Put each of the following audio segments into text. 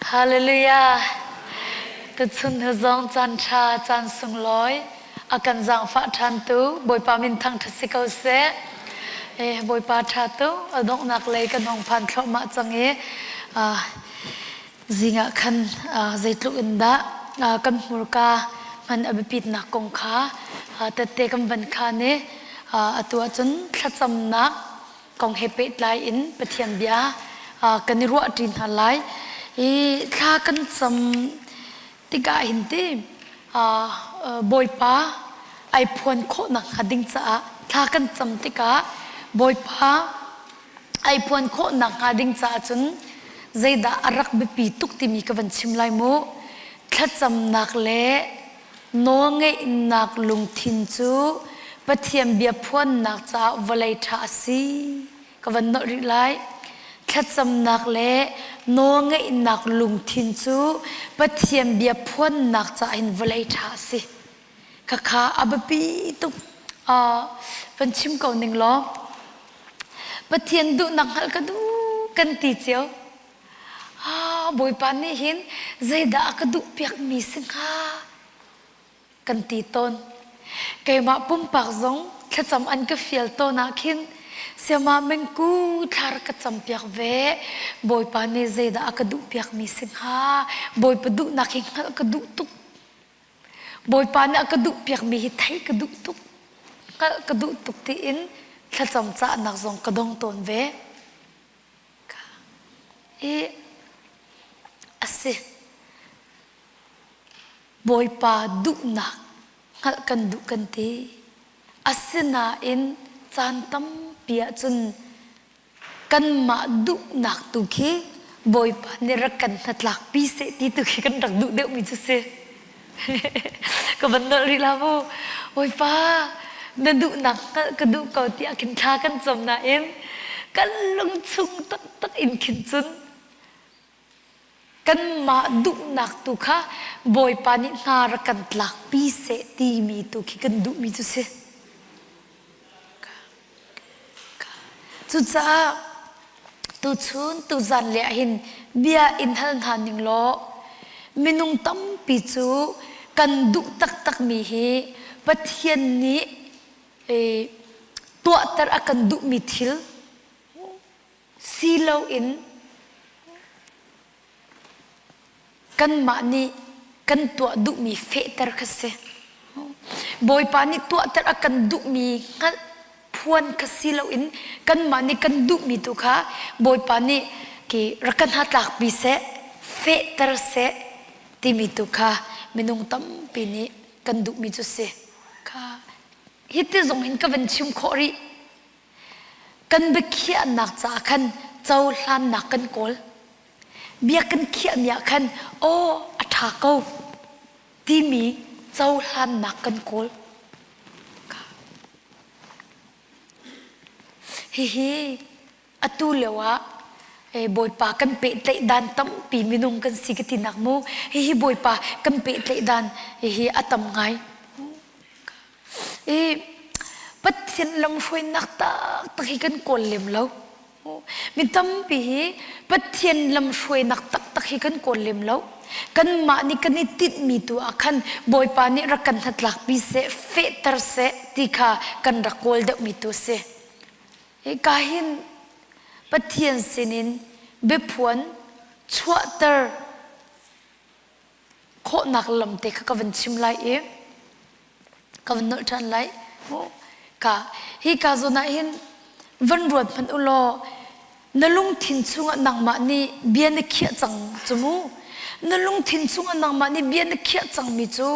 Hallelujah. Tuchun hu zong caan ṭha, caan sunglawi a kan zaangfah ṭhan tu Bawipa min thangṭhat si ko seh. Eh, Bawipa ṭha tu a donghnak lei kan hong phan thluahmah cang i ah, zing ah khan ah, zeitluk in dah ah, kan hmurka hman a biapitnak kong kha ah, tette kan van khan i ah, atu ahcun thlacamnak kong he pehtlai in Pathian bia kan i ruahṭi hna lai. I thla kan cam tikah hin ti Bawipa ai phuan khawhnak hnga ding caah thla kan cam tikah Bawipa ai phuan khawhnak hnga ding caah cun zeidah a rak biapi tuk timi ka van chim lai mu. Thlacamnak le Nawlngeihnak lungthin cu Pathian bia phuannak caah vawlei ṭha a si. Ka van nolh rih lai. Thlacamnak le nawlngeihnak lungthin cu Pathian bia phuannak caah hin vawlei ṭha a si. Khakha a biapi tuk. Uh, van chim ko ning law. Pathian duhnak hngalh ka duh kan ti cio. Ah, Bawipa nih hin zeidah a ka duhpiakmi si hnga kan ti tawn. Keimah pumpak zong thlacam an ka fial tawn ah khin siama mengku thla rak ka campiak ve. Bawipa nih zeidah a ka duhpiakmi si hnga? Bawipa duhnak hi hngalh ka duh tuk. Bawipa nih a ka duhpiakmi hi theih ka duh tuk. Hngalh ka duh tuk tiin thlacam cahnak zong ka dong tawn ve. I a si. Bawipa duhnak hngalh kan duh kan ti. Asinain caan tampi ahcun kanmah duhnak tu khi Bawipa nih rak kan hnatlakpi seh ti tu khi kan rak duh deuhmi cu si. Ka van nolh rih la mu. Bawipa, na duhnak hngalh ka duh ko tiah khin thla kan cam nain kan lungchung taktak in khin cun kanmah duhnak tu kha Bawipa nih hna rak kan tlakpi seh timi tu khi kan duhmi cu si. Cucaah tuchun tuzan le ahhin bia in hal hna ning law minung tampi cu kan duh taktakmi hi Pathian nih tuahter a kan duhmi thil si loin Kanmah nih kan tuah duhmi fehter kha si. Bawipa nih tuahter a kan duhmi hngalh phuan kha si loin kanmah nih kan duhmi tu kha Bawipa nih ki rak kan hnatlakpi seh, fehter seh timi tu kha minung tampi nih kan duhmi cu si. Kha hiti zong hin ka van chim khawh rih. Kan biakhiahnak caah khan cohlannak kan kawl. Bia kan khiahmi ah khan aw a ṭha ko timi cohlannak kan kawl. Hihi atu lio ah Bawipa kan pehtlaih dan tampi minung kan si ka tinak mu. Hihi Bawipa kan pehtlaih dan hihi a tam ngai. I Pathian lamhruainak taktak hi kan kawl lem lo. Mi tampi hi Pathian lamhruainak taktak hi kan kawl lem lo. Kanmah nih kan i tinhmi tu ah khan Bawipa nih rak kan hnatlakpi seh, fehter seh ti kha kan rak kawl deuhmi tu a si. Hika hin Pathian sinin biaphuan chuahter khawhnak lam te kha ka van chim lai i ka van nolh ṭhan lai. Ka hi ka zawn ah hin van ruat hmanh u law na lungthin chungah nangmah nih bia na khiah cang cu mu. Na lungthin chungah nangmah nih bia na khiah cangmi cu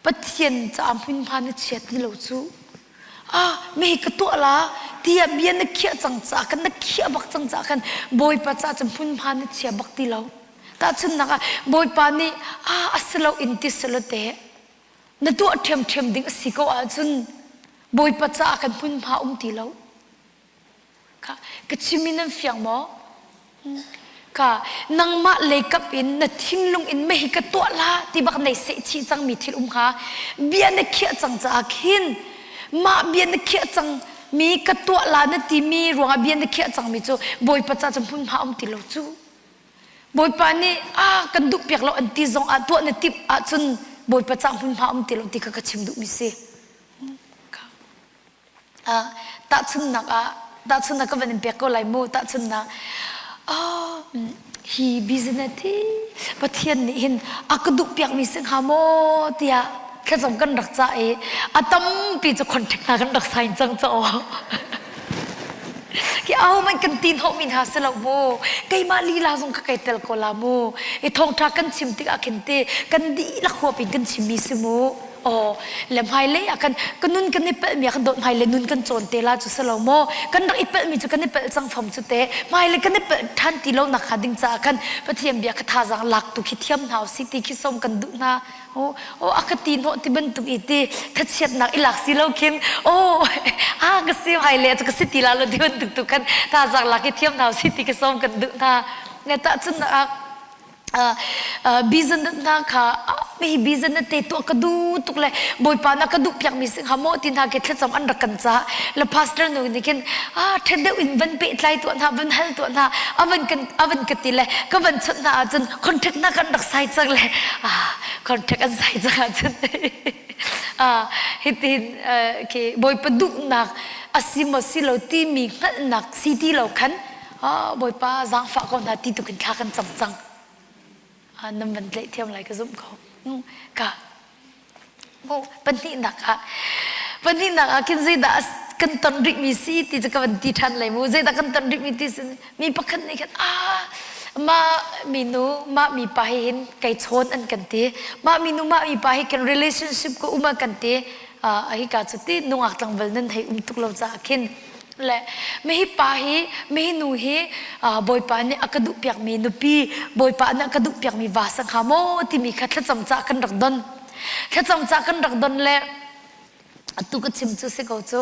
Pathian caah hmunhma na chia ti lo cu. Ah, mi ka tuah la tiah bia na khiah cang caah kan na khiah bak cang caah khan Bawipa caah cun hmunhma na chia bak ti lo. Tahchunhnak ah Bawipa nih ah a si lo in ti selaw teh na tuah ṭhiamṭhiam ding a si ko ahcun Bawipa caah kan hmunhma um ti lo. Ka ka chim in nan fiang maw? Ka nangmah leikap in na thinlung in mei ka tuah la ti bak nei seh chih cangmi thil um hnga. Bia na khiah cang caah khin mah bia na khiah cang mi ka tuah la na timi ruangah bia na khiah cangmi cu Bawipa ca cu hmunhma um ti lo cu. Bawipa nih ah kan duh piak lo an ti zong ah tuah na timh ahcun Bawipa ca hmunhma um ti lo ti kha ka chim duhmi si. Ah, tahchunhnak ah tahchunhnak ka van in pek ko lai mu tahchunhnak oh, hi business hi Pathian nih hin a ka duh piakmi si hnga maw tiah thlacam kan rak cah i a tampi cu contract hna kan rak sign cang ca Ki au man kan tin ho min ha se lo mu keimah lila zong ka kai tel ko la mu i thawngtha kan chim tikah khin te kan dihlak huap in kan chimmi si mu aw le hmailei ah kan ka nun kan i pelh mi ah kan dawt hmailei nun kan cawn te la cu si lo maw kan rak i pelh mi cu kan i pelh cang fam cu te hmailei kan i pelh ṭhan ti lo nak kha ding caah khan Pathian bia kha thazaang lak tu khi thiam hna usih ti khi som kan duh hna aw aw a ka ti hnawh ti bantuk i ti thachiatnak i lak si lo khin aw a ka si hmailei cu ka si ti la lo ti bantuk tu khan thazaang lak i thiam hna usih ti khi som kan duh hna ne tahchun ah business hna kha hi business te tuah ka duh tuk le bawipa na ka duh piak mi si hnga maw ti hna ke thlacam an rak kan ca le pastor nu nih khin ah ṭhat deuh in van pehtlai tuah hna van hal tuah hna avan kan avan ka ti le ka van chawnh hna ahcun contract na kan rak sai cang le ah contract an sai cang ahcun ah hitin khi bawipa duhnak asi maw si lo timi hngalhnak si ti lo khan ah Bawipa zaangfah ko hna ti tukin thla kan cam cang. Ah, nan van tlaih thiam lai ka zumh ko. Ka pahnihnak ah pahnihnak ah khin zeidah kan ton rihmi si ti cu ka van ti ṭhan lai mu zeidah kan ton rihmi ti sin mi pakhat nih khan ah mah minu mah mi pa hi hin kai chawn an kan ti mah minu mah mi pa hi kan relationship ko um kan ti ah hi ka cu ti nungak tlangval nan hei um tuk lo caah khin le mihi pa hi mihi nu hi Bawipa nih a ka duh piakmi nupi Bawipa nih a ka duh piakmi va sa hnga maw timi kha thlacam ca kan rak don thlacam ca kan rak don le atu ka chim cu si ko cu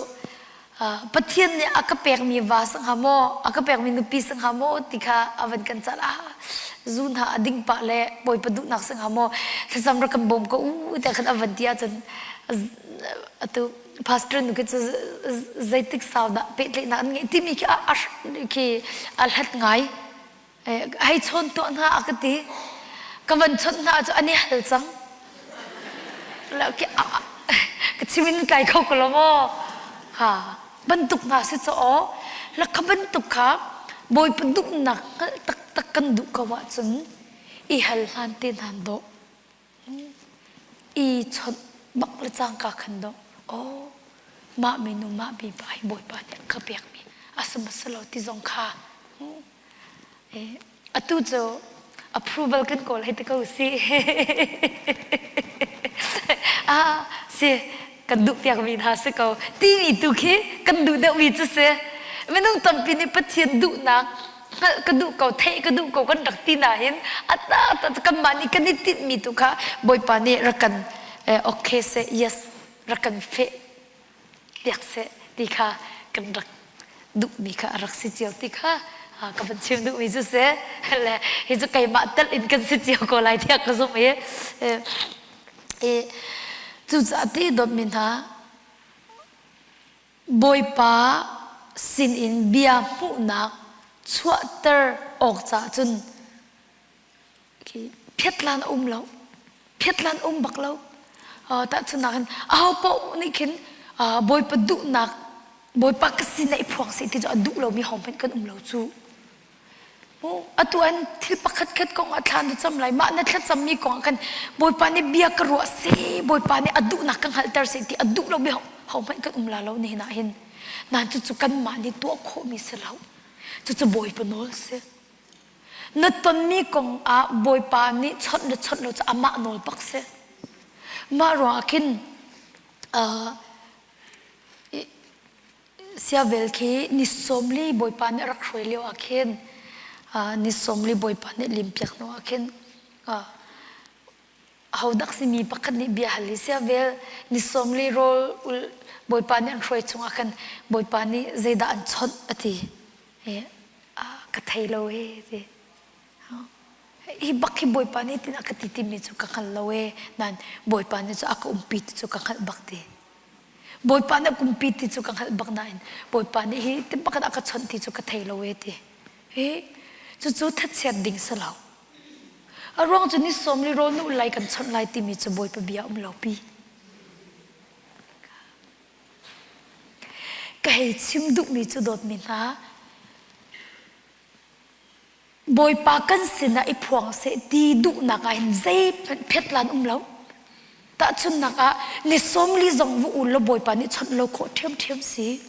Pathian nih a ka pekmi va sa hnga maw a ka pekmi nupi sa hnga maw ti kha a van kan cal ah zu hna a ding pah le Bawipa duhnak sa hnga maw thlacam rak kan bawm ko u tiah khan a van ti ahcun atu pastor nu khi cu zeitik sau dah pehtlaihnak an ngeih timi khi a khi a hlat ngai hei chawn tuah hna a ka ti ka van chawnh hna cu an i hal cang ka chim in tlai kho ko lo maw ha bantuk hna si cu aw la kha bantuk kha bawipa duhnak hngalh taktak kan duh ko ahcun i hal hlan te hnan dawh I chawnh bak le cangka khan dawh aw mah minu mah mipa hi Bawipa nih a ka pekmi a si maw si lo ti zong kha atu cu approval kan kawl hei ti ko si ah si kan duh piakmi hna si ko timi tu khi kan duh deuhmi cu si minung tampi nih Pathian duhnak hngalh ka duh ko theih ka duh ko kan rak ti nain ata kanmah nih kan i tinhmi tu kha Bawipa nih rak kan okay seh yes rak kan feh piak seh ti kha kan rak duhmi kha a rak si cio ti kha ka van chim duhmi cu si le hi cu keimah telh in kan si cio ko lai tiah ka zumh i cucaah ti dawtmi hna Bawipa sinin bia hmuhnak chuahter awk caah cun phiatlan a um lo. Phiatlan um bak lo. Tahchunhnak in aho paoh nih khin Bawipa duhnak Bawipa ka sin ah i phuang seh ti cu a duh lomi hohmanh kan um lo cu. Atu an thil pakhat khat kong ah thla na cam lai. Mah na thlacammi kong ah khan Bawipa nih bia ka ruah seh, Bawipa nih a duhnak ka hngalhter seh ti a duh lo mi hohmanh kan um la lo nihin ah hin. Nain cucu kanmah nih tuah khawhmi si lo. Cucu Bawipa nawl si. Na tonmi kong ah Bawipa nih chawnh le chawnh lo cu amah nawl bak si. Mah ruangah khin uh, Siavel khi ni sawmli Bawipa nih a rak hruai lio ah khin ni sawmli Bawipa nih limpiak hnu ah khin ahodak simi pakhat nih bia hal i siavel ni sawmli rawl ul Bawipa nih an hruai chungah khan Bawipa nih zeidah an chawnh a ti. Ka thei lo ee ti. Hi bak hi Bawipa nih tin a ka ti timi cu ka hngal lo ee nain Bawipa nih cu a ka umpi ti cu ka hngalh bak ti. Bawipa nih kumpi ti cu ka hngalh bak nain Bawipa nih hi ti bakhat a ka chawnh ti cu ka thei lo ee ti. Hi cucu thachiat ding si lo. A ruang cu ni sawm li rawl nu lai kan chawnh lai timi cu Bawipa bia um lo pi. Ka hei chim duhmi cu dawtmi hna, Bawipa kan sinah i phuang seh ti duhnak ah hin zeihmanh phetlan um lo. Tahchunhnak ah ni sawmli zong va ul law Bawipa nih chawnh lo khawh ṭhiamṭhiam si.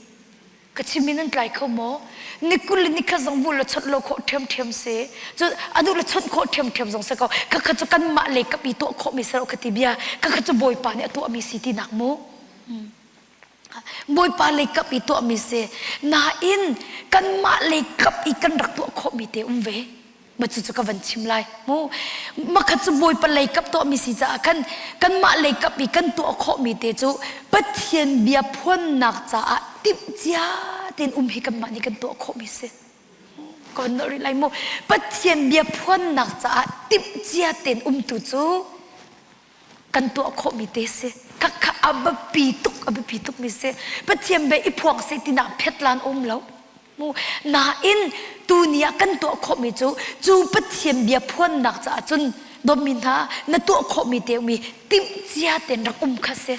Ka chim in an tlai kho maw? Ni 20 le ni khat zong vu la chawnh lo khawh ṭhiamṭhiam si. Cu a duh le chawnh khawh ṭhiamṭhiam zong si ko. Khakha cu kanmah lei kap i tuah khawhmi si lo ka ti bia. Khakha cu Bawipa nih a tuahmi si tinak mu. Bawipa lei kap i tuahmi si. Nain kanmah lei kap i kan rak tuah khawhmi te um ve. Ma cucu ka van chim lai. Mu makhat cu Bawipa lei kap tuahmi si caah khan kanmah lei kap i kan tuah khawhmi te cu Pathian bia phuannak caah timhcia tein um hi kanmah nih kan tuah khawhmi si. Ka van nolh rih lai mu. Pathian bia phuannak caah timhcia tein umtu cu kan tuah khawhmi te si. Khakha a biapi tuk a biapi tukmi si. Pathian bia i phuang seh tinak phetlan um lo. Nain tuni ah kan tuah khawhmi cu cu Pathian bia phuannak caah cun dawtmi hna na tuah khawhmi te mi timhcia tein rak um kha si.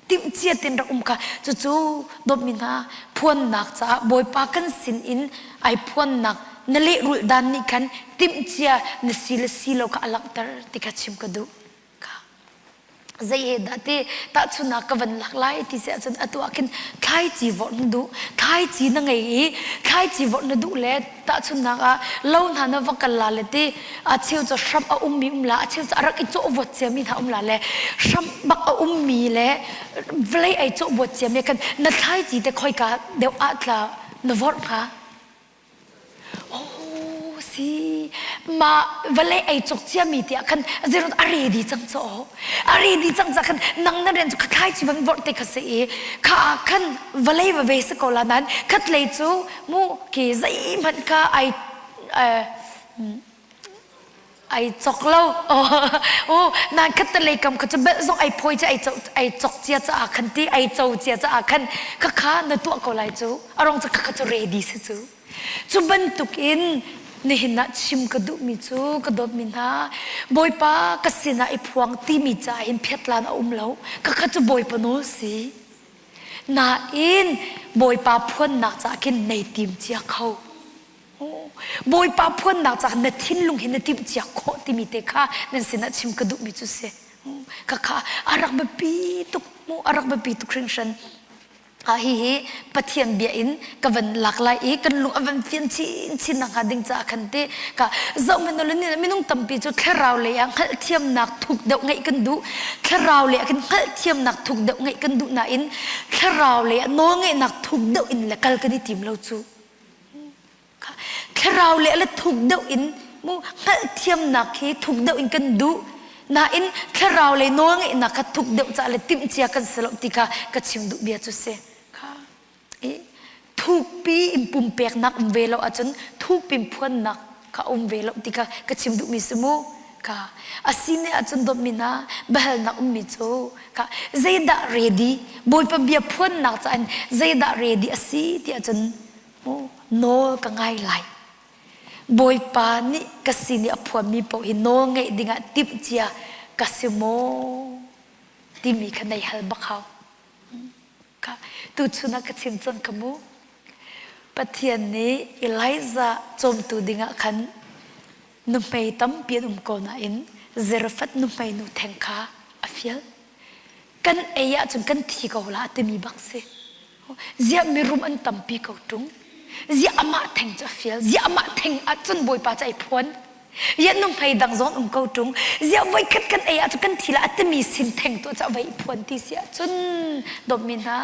Timhcia tein rak um kha cucu dawtmi hna phuannak caah Bawipa kan sin in ai phuannak na lehrulh dan nih khan timhcia na si le si lo kha a langhter ti kha chim ka duh. Zei he dah ti tahchunhnak ka van lak lai ti si ahcun atu ah khin thlaici vorh na duh thlaici na ngei i thlaici vorh na duh le tahchunhnak ah lo hna na va kal la le ti a cheu cu hramh a ummi um la a cheu cu a rak i cawhvuat ciami hna um la le hramh bak a ummi le vawlei ai cawhvuat ciami khan na thlaici te khoika deuh ah tla na vorh hnga Oh si mah vawlei ei cawk ciami tiah khan zeirut a ready cang cu a ready cang ca khan nang na rian cu khathlai ci van vorh te kha si i kha ah khan vawlei va ve si ko la nain khatlei cu mu ki zeihmanh kha ai ai cawk lo oh nan khattelei kam kha cu belh zong ai phawi ci ai co ai cawk cia caah khan ti ai co cia caah khan khakha na tuah ko lai cu arong cu khakha cu ready si cu cu bantuk in nihin ah chim ka duhmi cu ka dawtmi hna bawipa ka sinah i phuang timi caah hin phiatlan a um lo khakha cu bawipa nawl si nain bawipa phuannak caah khin nei tim cia kho Bawipa phuannak caah na thinlung hi na timhcia khawh timi te kha nan sinah chim ka duhmi cu si. Ka kha a rak biapi tuk mu a rak biapi tuk hringhran. Ah hihi Pathian bia in ka van lak lai i kan lung a van fian chinchin nakhnga ding caah khan ti ka zoh minung tampi cu thlarau lei ah hngalhthiamnak thuk deuh ngeih kan duh thlarau lei ah kan hngalhthiamnak thuk deuh ngeih kan duh nain thlarau lei ah nawlngeihnak thuk deuh in le kal kan i tim lo cu Thlarau le le thuk deuh in mu hngalhthiamnak hi thuk deuh in kan duh nain thlarau le nawlngeihnak kha thuk deuh caah le timhcia kan si lo ti kha ka chim duh bia cu si. Kha i thukpi in pumpeknak um ve lo ahcun thukpi in phuannak kha um ve lo ti kha ka chim duhmi si mu. Ka a si ne ahcun dawtmi hna biahalnak ummi cu ka zeidah ready Bawipa bia phuannak caah in zeidah ready a si ti ahcun nawl ka ngai lai. Bawipa nih ka sin i a phuanmi paoh hi nawl ngeih dingah timhcia ka si maw timi kha nei hal bak hau. Ka tuchun ah ka chim cang ka mu. Pathian nih Elijah cawmtu dingah khan nuhmei tampi an um ko nain Zarephath nuhmei nu theng kha a fial. Kan ei ahcun kan thi ko la timi bak si. Ziah mirum an tampi ko ṭung. Ziah amah theng cu a fial. Ziah amah theng ahcun Bawipa cu ai phuan. Ziah nuhmei dang zong um ko ṭung. Ziah voikhat kan ei ahcun kan thi la a timi sin theng tu cu a vai i phuan ti si ahcun dawtmi hna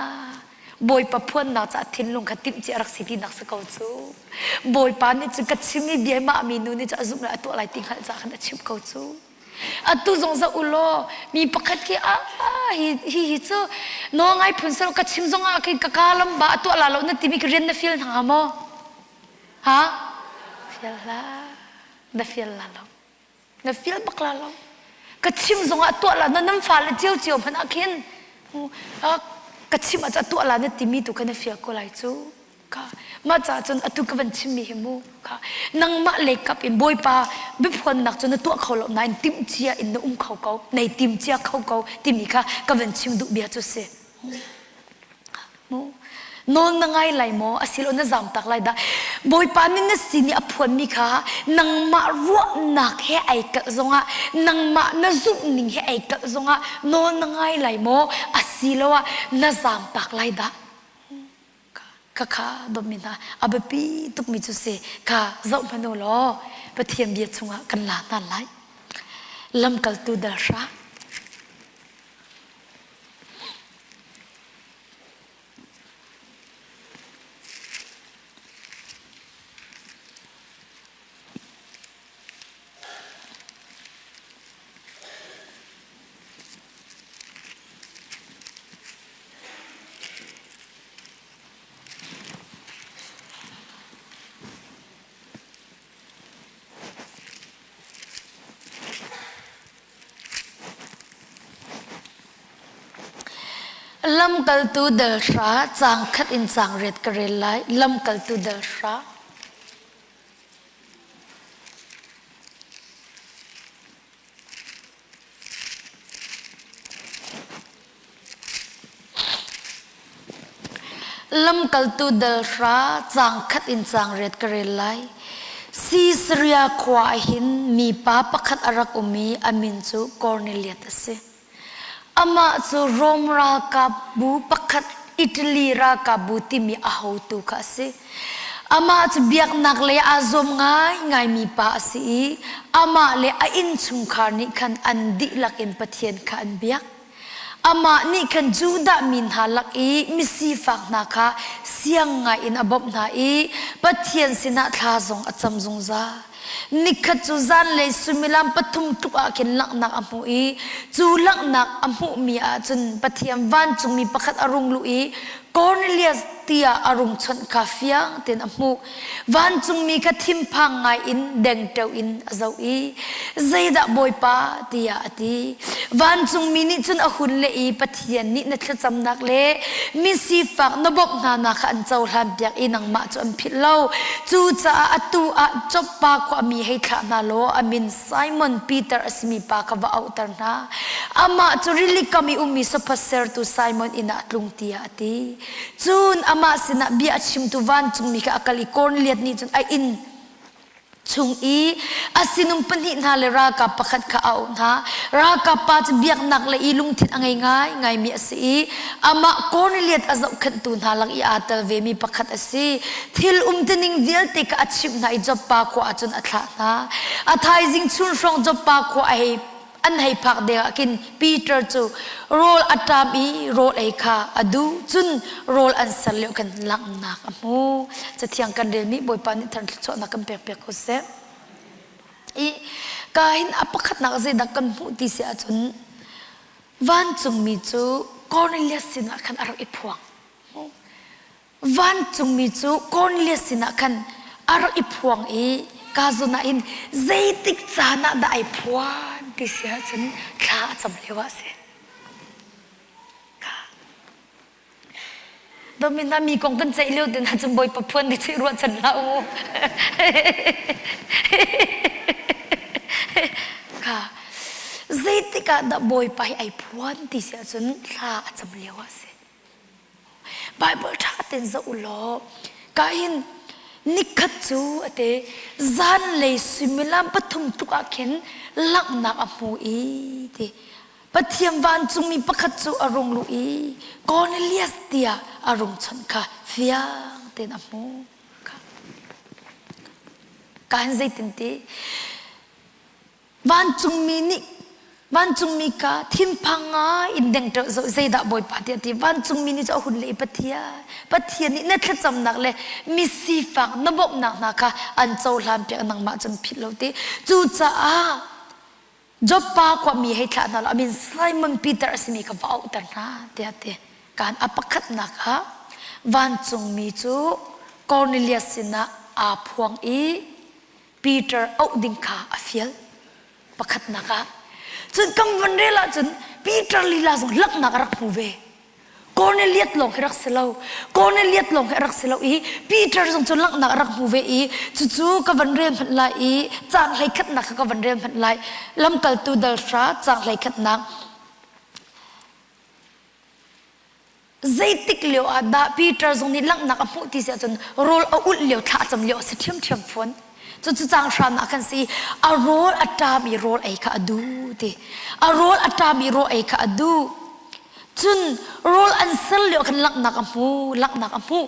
Bawipa phuannak caah thinlung kha timhcia rak si tinak si ko cu. Bawipa nih cun ka chim i bia mah mi nu nih cun a zumh lai a tuah lai ti hngalh caah khan a chimh ko cu. Atu zong zoh u law mi pakhat khi ah hi hi hi cu nawl ngai phun sel ka chim zong ah khin ka ka lam ba a tuah la lo na timi ka rian na fial hna maw? Ha? Fial hlah. Na fial la lo. Na fial bak la lo. Ka chim zongah tuah la na nan fale cio cio hmanh ah khin ka chim ah tuah la na timi tu kha na fial ko lai cu. Ka. Mah caah cun atu ka van chimmi hi mu kha nangmah lei kap in Bawipa biaphuannak cu na tuah kho lo nain timhcia in na um kho ko, nei timcia kho ko timi kha ka van chim duh bia cu si. Nawl na ngai lai maw asilo na zamtak lai dah? Bawipa nih na sin i a phuanmi kha nangmah ruahnak he ai kalh zongah nangmah na zumhning he ai kalh zongah nawl na ngai lai maw asiloah na zamtak lai dah? Khakha dawtmi hna a biapi tukmi cu si kha zoh hmanh u law Pathian bia chungah kan la hna lai. Lamkaltu dal hra. Lamkaltu dal hra caang khat in caang riat ka rel lai. Lamkaltu dal hra. Lamkaltu dal hra caang khat in caang riat ka rel lai. Sisaria khua ah hin mipa pakhat a rak um i a min cu Kornelias a si. Amah cu Rom ralkapbu pakhat Italy ralkapbu timi a hotu kha a si. Amah cu biaknak lei aa zuam ngaingaimi pa a si i amah le a innchungkhar nih khan an dihlak in Pathian kha an biak. Amah nih khan Judah mi hna lak i misifak hna kha siang ngaiin a bawmh hna i Pathian sinah thla zong a cam zungzal. Nikhat cu zanlei suimilam pathum tluk ah khin langhnak a hmuh i cu langhnak a hmuhmi ah cun Pathian vancungmi pakhat a rung luh i Kornelias tiah a rung chawnh kha fiang tein a hmuh. Vancungmi kha thinphang ngai in dengteo in a zoh i zeidah Bawipa tiah a ti. Vancungmi nih cun a hun leh i Pathian nih na thlacamnak le misifak na bawmh hnanak kha an cohlanpiak i nangmah cu an philh lo. Cucaah atu ah Joppa khuami hei thlah hna law a min Simon Peter a simi pa kha va auhter hna. Amah cu rili kam i ummi sofa sertu Simon inn ah a tlung tiah a ti. Cun amah sinah bia a chimtu vancungmi kha a kal i Kornelias nih cun a inn chung i a sinum pahnih hna le ralkap pakhat kha a auh hna. Ralkap pa cu biaknak le i lungthin a ngei ngaingaimi a si i amah Kornelias a zohkhenhtu hna lak i aa tel vemi pakhat a si. Thil umtuning vialte kha a chimh hna i Joppa khua ah cun a thlah hna. A thaizing chun hrawng Joppa khua a hei an hei phak deng ah khin Peter cu rawl a ṭam i rawl ei kha a duh cun rawl an ser lio khan langhnak a hmu cathiang kan relmi Bawipa nih thar thluachuahnak kan pek piak ko seh i ka hin a pakhatnak zeidah kan hmuh ti si ahcun vancungmi cu Cornelius sinah khan a rak i phuang Vancungmi cu Kornelias sinah khan a rak i phuang i ka zawn ah hin zeitik caan ah dah ai phuan ti si ahcun thla a cam lio ah a si. Domina mi kong kan ceih lio te hna cun Bawipa phuan ti cu ruahchan hlah u. Ka zeitik ah dah Bawipa hi ai phuan ti si ahcun thla a cam lio ah a si. Bible ṭha tein zoh u law kahin nikhat cu a ti zanlei suimilam pathum tluk ah khin langhnak a hmu i ti Pathian vancungmi pakhat cu a rung luh i Cornelius tiah a rung chawnh kha fiang tein a hmuh. Kahin zeitin ti Vancungmi nih vancungmi ka thinphang ngai in dengṭeuh zoh zeidah Bawipa tiah a ti vancungmi nih cu a hun leh i Pathian Pathian nih na thlacamnak le misifak na bawmhnak hna kha an cohlan piak nangmah cun philh lo ti cucaah Joppa khuami hei thlah hna law a min Simon Peter a simi kha va auhter hna tiah a ti kan a pakhatnak ah vancungmi cu Cornelius sinah aa phuang i Peter auh ding kha a fial pakhatnak ah cun kan van rel ahcun Peter lila zong langhnak a rak hmu ve. Cornelius lawng hi rak si lo. Cornelius lawng hi rak si lo i Peter zong cu langhnak a rak hmu ve i cucu ka van rel hmanh lai i caang hleikhatnak kha ka van rel hmanh lai. Lamkaltu dal hra caang hleikhatnak. Zeitik lio ah dah Peter zong nih langhnak a hmuh ti si ahcun rawl a ulh lio thla a cam lio a si ṭhiamṭhiam fawn. Cucu caang hram ah khan si a rawl a ṭam i rawl ei kha a duh ti. A rawl a ṭam i rawl ei kha a duh. Cun rawl an ser lio khan langhnak a hmu, langhnak a hmuh.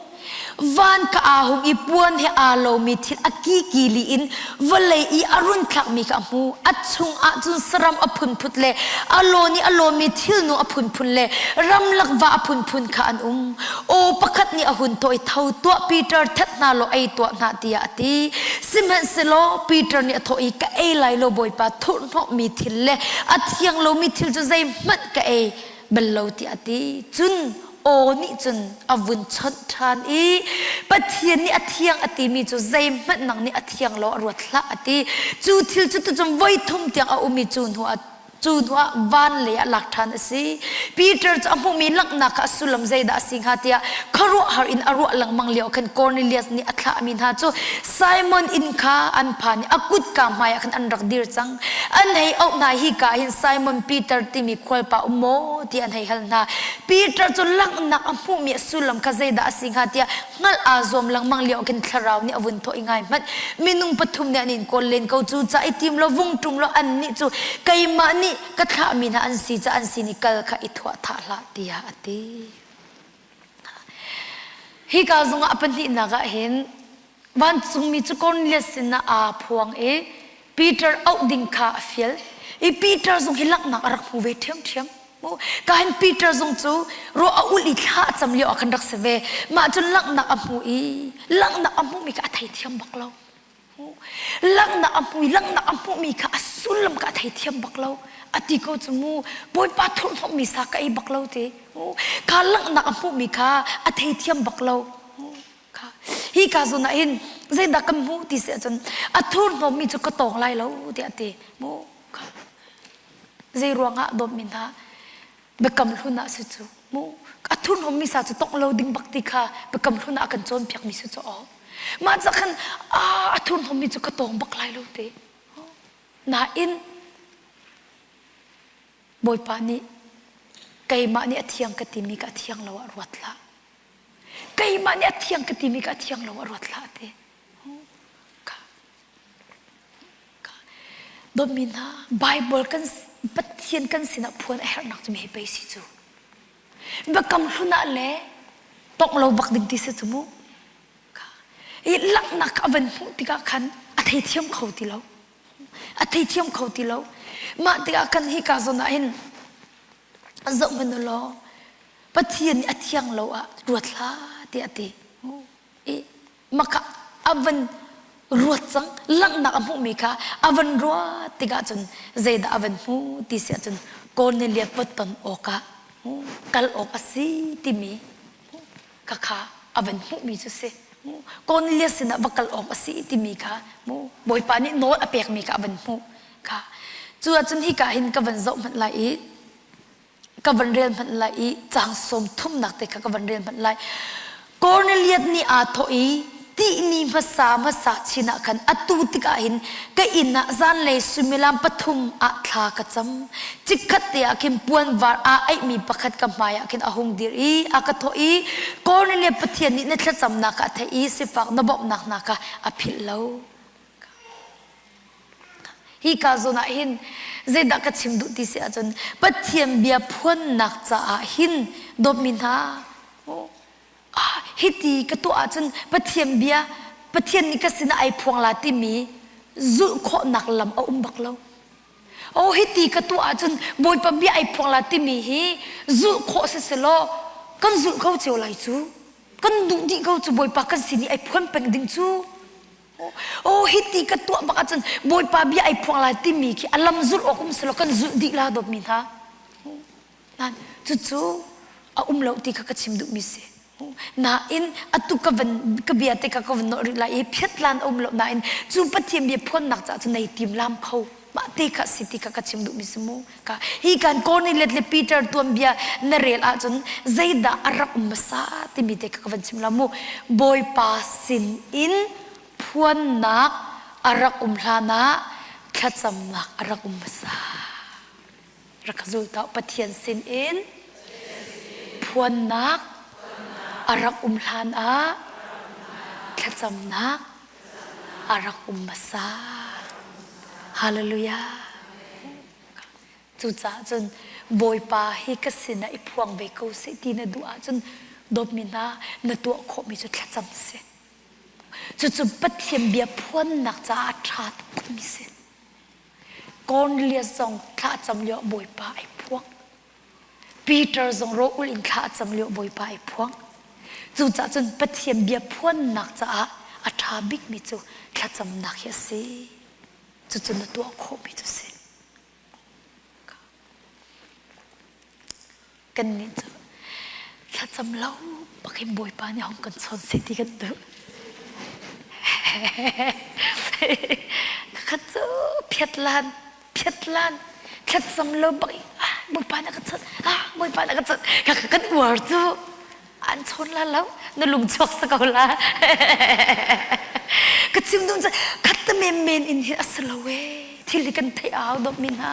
Van ka aa hung i puan he aa lomi thil a kikili in vawlei i a run thlakmi kha a hmu. A chungah cun saram a phunphut le a lawn i a lawmmi thilnu a phunphun le ramlak va a phunphun kha an um. Aw pakhat nih a hun thawh i tho tuah Peter that hna law ei tuah hna tiah a ti. Sihmanhsehlaw Peter nih a thawh i ka ei lai lo Bawipa thurhhnawhmi thil le a thiang lomi thil cu zeihmanh ka ei bal lo tiah a ti. Cun aw nih cun a vun chawnh ṭhan i Pathian nih a thiang a timi cu zeihmanh nang nih a thiang lo a ruat hlah a ti. Cu thil cu tucun voi thum tiang a um i cu hnu ah cu hnuah van lei ah lak ṭhan a si. Peter cu a hmuhmi langhnak kha a sullam zeidah a si hnga tiah khuaruahhar in a ruah lengmang lio khan Cornelius nih a thlahmi hna cu Simon inn kha an phan i a kutka hmaiah khan an rak dir cang. An hei auh hna hika ah hin Simon Peter timi khualpa um maw ti an hei hal hna. Peter cu langhnak a hmuhmi a sullam kha zeidah a si hnga tiah hngalh aa zuam lengmang lio khin thlarau nih a vun thawh i ngai hmanh minung pathum nih an in kawl len ko cu ca i tim law vung ṭum law annih cu keimah nih ka thlahmi hna an si ca an sin i kal kha i thuah thah hlah tiah a ti. Hika zongah a pahnihnak ah hin vancungmi cu Cornelius sinah aa phuang i Peter auh ding kha a fial i Peter zong hi langhnak a rak hmu ve ṭhiamṭhiam. Ka hin Peter zong cu ruah a ulh i thla a cam lio ah khan rak si ve. Mah cun langhnak a hmu i langhnak a hmuhmi kha a theithiam bak lo. Langhnak a hmu i langhnak a hmuhmi kha a sullam kha a theithiam bak lo. A ti ko cu mu Bawipa thurhhnawmhmi sa ka ei bak lo ti. Kha langhnak a hmuhmi kha a theithiam bak lo. Kha hi ka zawn ah hin zeidah kan hmuh ti si ahcun a thurhnawmmi cu ka tawng lai lo tiah a ti. Mu kha zei ruangah dawtmi hna biakam hlun ah si cu mu a thurhnawmmi sa cu tongh lo ding bak ti kha biakam hlun ah a kan cawnpiakmi si cu aw mah ca khan a thurhnawmmi cu ka tawng bak lai lo te nain Bawipa nih keimah nih a thiang ka timi ka thiang lo ah ruat hlah keimah nih a thiang ka timi ka thiang lo ah ruat hlah te Dawtmi hna, Bible kan Pathian kan sinah phuan a herhnak cu mi hei pei si cu. Biakam hlun ah le tongh lo bak ding ti si cu mu. I langhnak a van hmuh tikah khan a theithiam kho ti lo. A theithiam kho ti lo. Mah tikah khan hika zawn ah hin zoh hmanh u law Pathian nih a thiang lo ah ruat hlah tiah a ti. I maka a van ruat cang langhnak a hmuhmi kha a van ruat tikah cun zeidah a van hmu ti si ahcun Cornelius va ton awkah kal awk a si timi kha kha a van hmuhmi cu si Cornelius sinah va kal awk a si timi kha Bawipa nih nawl a pekmi kha a van hmuh kha cu ahcun hika hin ka van zoh hmanh lai i ka van rel hmanh lai i caang sawm thumnak te kha ka van rel hmanh lai. Cornelius nih aa thawh i tihni hmasa hmasa chin ah khan atu tikah hin ka inn ah zanlei suimilam pathum ah thla ka cam. Chikkhat te ah khin puanvar aa aihmi pakhat ka hmai ah khin a hung dir i a ka thawh i Cornelius Pathian nih na thlacamnak kha a theih i sifak na bawmhnak hna kha a philh lo. Hika zawn ah hin zeidah ka chim duh ti si ahcun Pathian bia phuannak caah hin dawtmi hna ah hiti ka tuah ahcun Pathian bia Pathian nih ka sinah ai phuang la timi zulh khawhnak lam a um bak lo. Oh hiti ka tuah ahcun Bawipa bia ai phuang la timi hi zulh khawh si selaw kan zulh kho cio lai cu. Kan duh dih ko cu Bawipa kan sin i ai phuan peng ding cu. Oh hiti ka tuah bak ahcun Bawipa bia ai phuang lai timi khi a lam zulh awk um selaw kan zulh dih la dawtmi hna. Nan cucu a um lo ti kha ka chim duhmi si. Nain atu ka van ka bia te kha ka van nawh rih lai i phiatlan a um lo nain cu Pathian bia phuannak caah cun nei tim lam kho. Mah te kha si ti kha ka chim duhmi si mu. Ka hi kan Cornelius le Peter tuanbia na rel ahcun zeidah a rak um hmasa timi te kha ka van chim la mu. Bawipa sin in phuannak a rak um hlan ah thlacamnak a rak um hmasa. Rak ka zul ta Pathian sin in phuannak a rak um hlan ah thlacamnak a rak um hmasa. Hallelujah. Cucaah cun Bawipa hi ka sinah i phuang ve ko seh ti na duh ahcun dawtmi hna na tuah khawhmi cu thlacam si. Cucu Pathian bia phuannak caah a ṭha tukmi si. Cornelius zong thla a cam lio ah Bawipa ai phuang. Peter zong rawh in thla a cam lio Bawipa ai phuang. Cucaah cun Pathian bia phuannak caah a ṭha bikmi cu thlacamnak hi a si. Cucu na tuah khawhmi cu si. Kannih cu thlacam lo bak in Bawipa nih hong kan chawn seh ti kan duh. Kakhat cu phiat lan, phiat lan, thlacam lo bak in ah Bawipa na ka chawnh, ah Bawipa na ka chawnh. Kakhat kan uar cu an chawn la lo, na lung chuak sa ko la. Ka chim dun cu khat te men men in hi a si lo ee. Thil hi kan theih a hau dawt mi hna.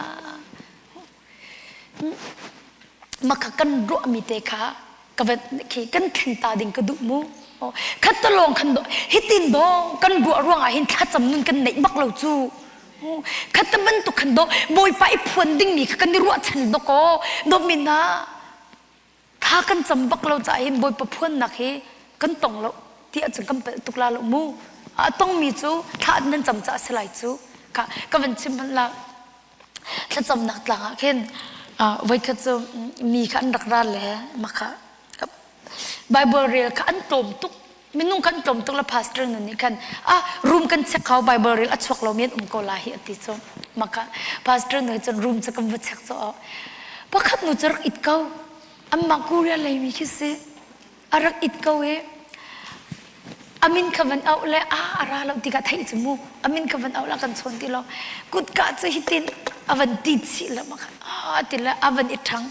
Maka kan ruahmi te kha ka van khi kan thleng ta ding ka duh mu. Khat te lawng khan do hitin do kan ruah ruang ah hin thlacam nun kan neih bak lo cu. Khat te bantuk khan do Bawipa i phuan dingmi kha kan i ruahchan do ko. Dawtmi hna Thla kan cam bak lo caah hin Bawipa phuannak hi kan tong lo ti ahcun kan palh tuk la lo mu. A tongmi cu thla nan cam caah si lai cu. Ka ka van chim hmanh la thlacamnak tlang ah khin voikhat cu mi kha an rak ra le mah kha Bible rel kha an tlawm tuk minung kan tlawm tuk le pastor nu nih khan ah room kan check kho bible rel a chuak lo mi an um ko la hi ati cu maka pastor nu cun room cu kan va check cu pakhat nu cu rak it ko amma korea lei mi khi si a rak it ko e amin kha van auh le a a ra lo tikah theih cu mu amin kha van auh la kan chawn ti lo kutka cu hitin a van ti chih le ma khan a ti le a van i ṭhang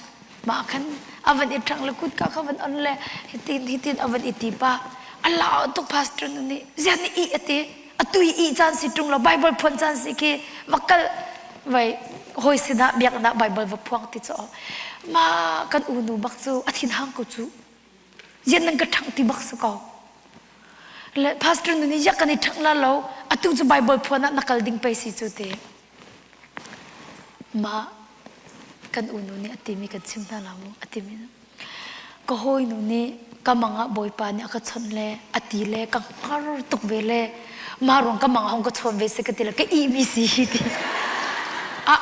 Mah khan a van i ṭhang le kutka kha van on le hitin hitin a van i ti pah. A lau tuk pastor nu nih ziah nih ih a ti. Atu i ih caan si ṭung lo Bible phuan caan si khi va kal vai hawi sinah biakinn ah Bible va phuang ti cu ma kan unu bak cu a thinhang ko cu. Ziah nan ka ṭhangh ti bak si ko. Le pastor nu nih ziah kan i ṭhangh la lo atu cu Bible phuan ah na kal ding pei si cu ti. Mah kan unu nih a timi kan chim hna la mu a timi ka hawinu nih ka mang ah Bawipa nih a ka chawnh le a ti le ka hngar tuk ve le mah ruang ka mang ah hong ka chawn ve si ka ti le ka ihmi si hi ti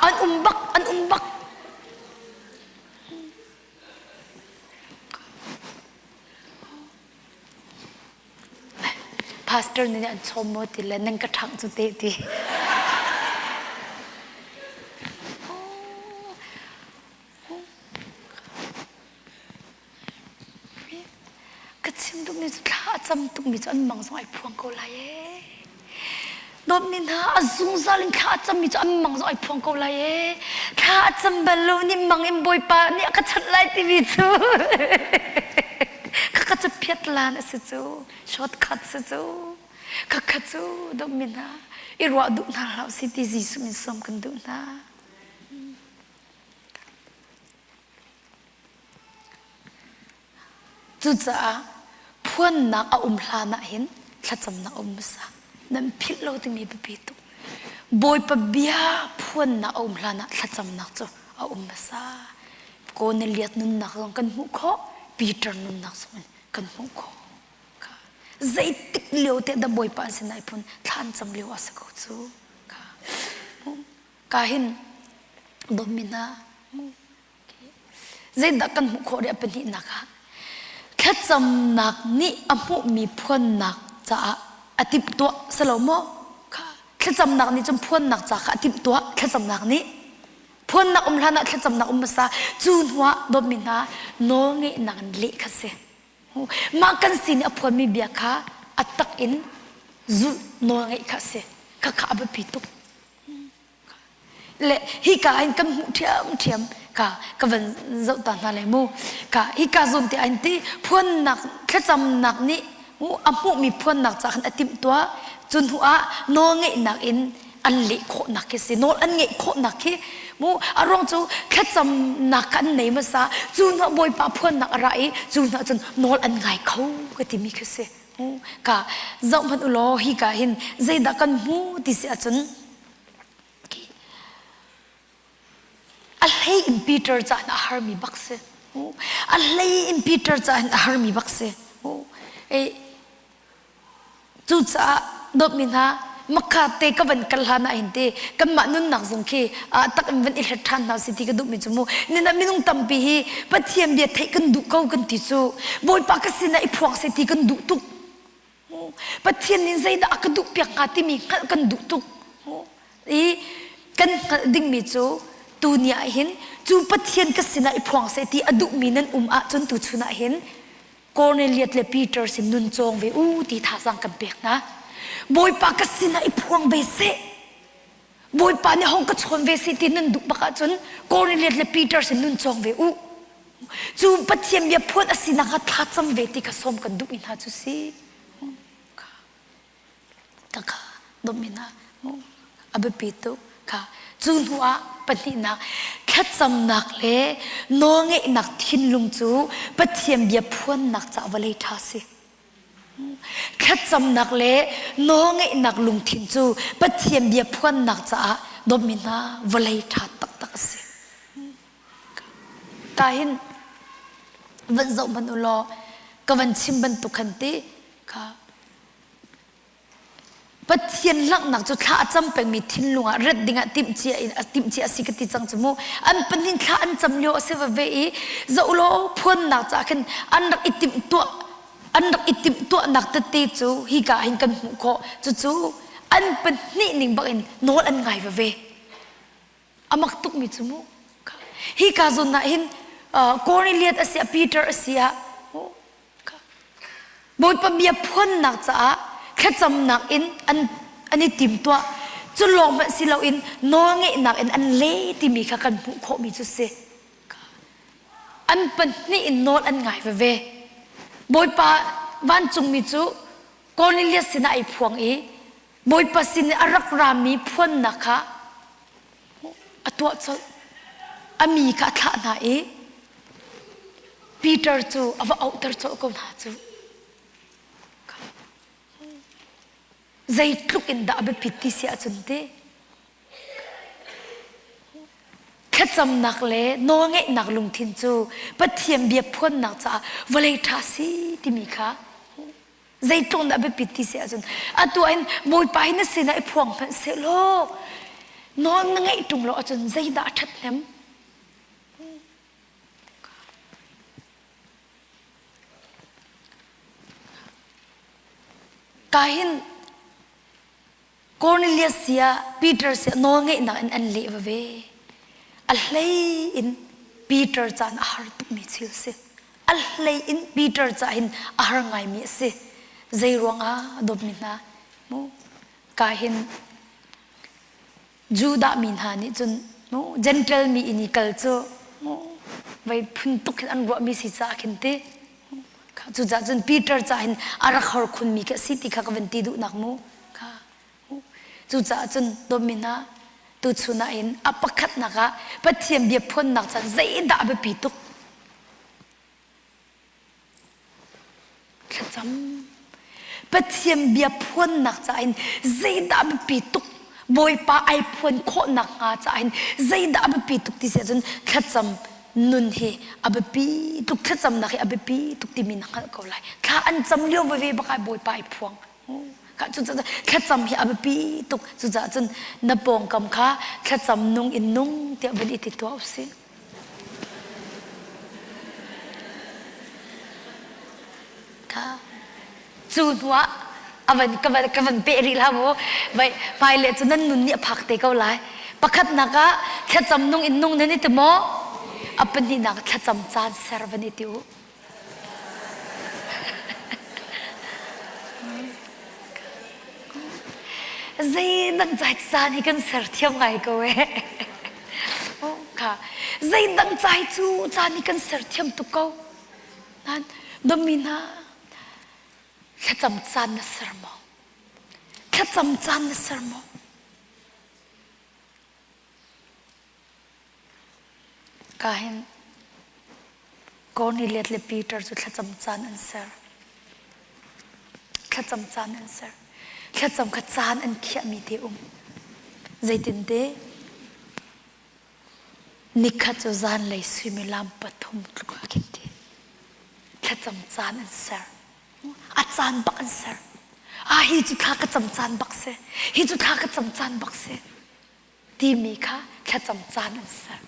an um bak an um bak Pastor nih an chawm maw ti le nan ka ṭhangh cu te ti. Ka chim duhmi cu thla a cam tukmi cu an mang zong ai phuang ko lai ee. Dawtmi hna a zungzal in thla a cammi cu an mang zong ai phuang ko lai ee. Thla a cam bal lo nih mang in Bawipa nih a ka chanh lai timi cu khakha cu phiat lan a si cu shortcut si cu khakha cu dawtmi hna i ruah duh hna hlah si ti Jesuh min sawm kan duh hna. Cucaah phuannak a um hlan ah hin thlacamnak a um hmasa. Nan philh lo timi biapi tuk. Bawipa bia phuannak a um hlan ah thlacamnak cu a um hmasa. Cornelius nunnak zong kan hmuh khawh, Peter nunnak zong in kan hmuh khawh. Zeitik lio te dah Bawipa an sinah i phun thla an cam lio a si ko cu. Ka hin dawtmi hna Zeidah kan hmuh khawh rih a pahnihnak ah? Thlacamnak nih a hmuhmi phuannak caah a timhtuah si lo maw? Kha thlacamnak nih cun phuannak ca kha a timhtuah thlacamnak nih phuannak um hlan ah thlacamnak um hmasa cu hnuah dawtmi hna nawlngeihnak in leh kha si. Mah kan sin i a phuanmi bia kha a tak in zulh nawlngeih kha a si. Khakha a biapi tuk. Le hika in kan hmuh ṭhiamṭhiam ka ka van zoh ta hna lai mu. Ka hika zawn te ain ti phuannak thlacamnak nih mu a hmuhmi phuannak ca khan a timhtuah. Cu hnu ah nawlngeihnak in an leh khawhnak khi si. Nawl an ngeih khawhnak khi mu a ruang cu thlacamnak kha an nei hmasa. Cu hnu ah Bawipa phuannak a ra i cu hnu ah cun nawl an ngai kho ka timi khi si. Ka zoh hmanh u law hika hin zeidah kan hmu ti si ahcun A hlei in Peter caah a harmi bak si. A hlei in Peter caah a harmi bak si. Cucaah dawtmi hna makha te ka van kal hlan ah hin te kanmah nunnak zong khi tak in van i hlet ṭhan hna si ti ka duhmi cu mu nina minung tampi hi Pathian bia theih kan duh ko kan ti cu Bawipa ka sinah i phuang seh ti kan duh tuk Pathian nih zeidah a ka duhpiak hnga timi hngalh kan duh tuk. I kan hngalh dingmi cu tuni ah hin cu Pathian ka sinah i phuang seh ti a duhmi nan um ahcun tuchun ah hin Cornelius le Peter sin nun cawng ve u ti thazaang kan pek hna. Bawipa ka sinah i phuang ve seh. Bawipa nih hong ka chawn ve seh ti nan duh bak ahcun Cornelius le Peter sin nun cawng ve u. Cu Pathian bia phuan a sinak ah thlacam ve ti kha sawm kan duhmi hna cu si. Ka kha dawtmi hna a biapi tuk kha cu hnu ah pahnihnak thlacamnak le nawlngeihnak thinlung cu Pathian bia phuannak caah vawlei ṭha si. Thlacamnak le nawlngeihnak lungthin cu Pathian bia phuannak caah dawtmi hna vawlei ṭha taktak a si. Ka hin van zoh hmanh u law ka van chim bantuk khan ti kha Pathian langhnak cu thla a cam pengmi thinlung ah ret dingah timhcia in timhcia a si ka ti cang cu mu. An pahnih thla an cam lio a si veve i zoh law phuannak caah khin an rak i timhtuah an rak i timhtuahnak tete cu hika hin kan hmuh khawh. Cucu an pahnih ning bak in nawl an ngai veve. A mak tukmi cu mu. Hika zawn ah hin Cornelius a si ah Peter a si ah Bawipa bia phuannak caah thlacamnak in an an i timtuah. Cu lawng hmanh si loin nawlngeihnak in an le timi kha kan hmuh khawhmi cu si. An pahnih in nawl an ngai veve. Bawipa vancungmi cu Cornelius sinah ai phuang i Bawipa sin i a rak rami phuannak kha a tuah colh. A mi kha a thlah hna i Peter cu a va auhter colh ko hna cu. Zeitluk in dah a biapit ti si ahcun ti thlacamnak le nawlngeihnak lungthin cu Pathian bia phuannak caah vawlei ṭha si timi kha zeitluk dah biapit ti si ahcun atu in Bawipa hi na sinah i phuang hmanh sehlaw nawl na ngeih ṭung lo ahcun zeidah a ṭhathnem Ka hin Cornelius sia Peter sia nawlngeihnak in an leh veve. A hlei in Peter caan a har tukmi thil si. A hlei in Peter ca hin a har ngaimi a si. Zei ruangah dawtmi hna mu ka hin Judah mi hna nih cun Gentile mi inn i kal cu vei phun tuk hin an ruahmi si caah khin ti cucaah cun Peter ca hin a rak hor khunmi khi a si ti kha ka van ti duhnak mu kha cucaah cun dawtmi hna tuchun ah hin a pakhatnak ah Pathian bia phuannak caan zeidah a biapi tuk Thlacam. Pathian bia phuannak caah hin zeidah biapi tuk Bawipa ai phuan khawhnak hnga caah hin zeidah a biapi tuk ti si ahcun thlacam nun hi a biapi tuk thlacamnak hi a biapi tuk timi na hngalh ko lai. Thla an cam lio veve bak ah Bawipa ai phuang. Cucaah thlacam hi a biapi tuk. Cucaah cun na pawngkam kha thlacam nung in nung tiah van i ti tuah usih. Cu hnuah a van ka van ka van peh rih hlah mu vai hmailei cu nan nun nih a phak te ko lai pakhatnak ah thlacam nung in nung nan i ti maw a pahnihnak thlacam caan ser van i ti u Zeidang cai caan hi kan ser thiam ngai ko eh. Oh, kha. Zeidang cai cu caan hi kan ser thiam tuk ko. Nan domi hna thlacam caan na ser maw? Thlacam caan na ser maw? Ka hin Cornelius le Peter cu thlacam caan an ser. Thlacam caan an ser. Thlacam kha caan an khiahmi te um. Zeitinte nikhat cu zanlei suimilam pathum tluk ah khin ti. Thlacam caan an ser. A caan bak an ser. Ah hi cu thla ka cam caan bak si. Hi cu thla ka cam caan bak si. Timi kha thlacam caan an ser.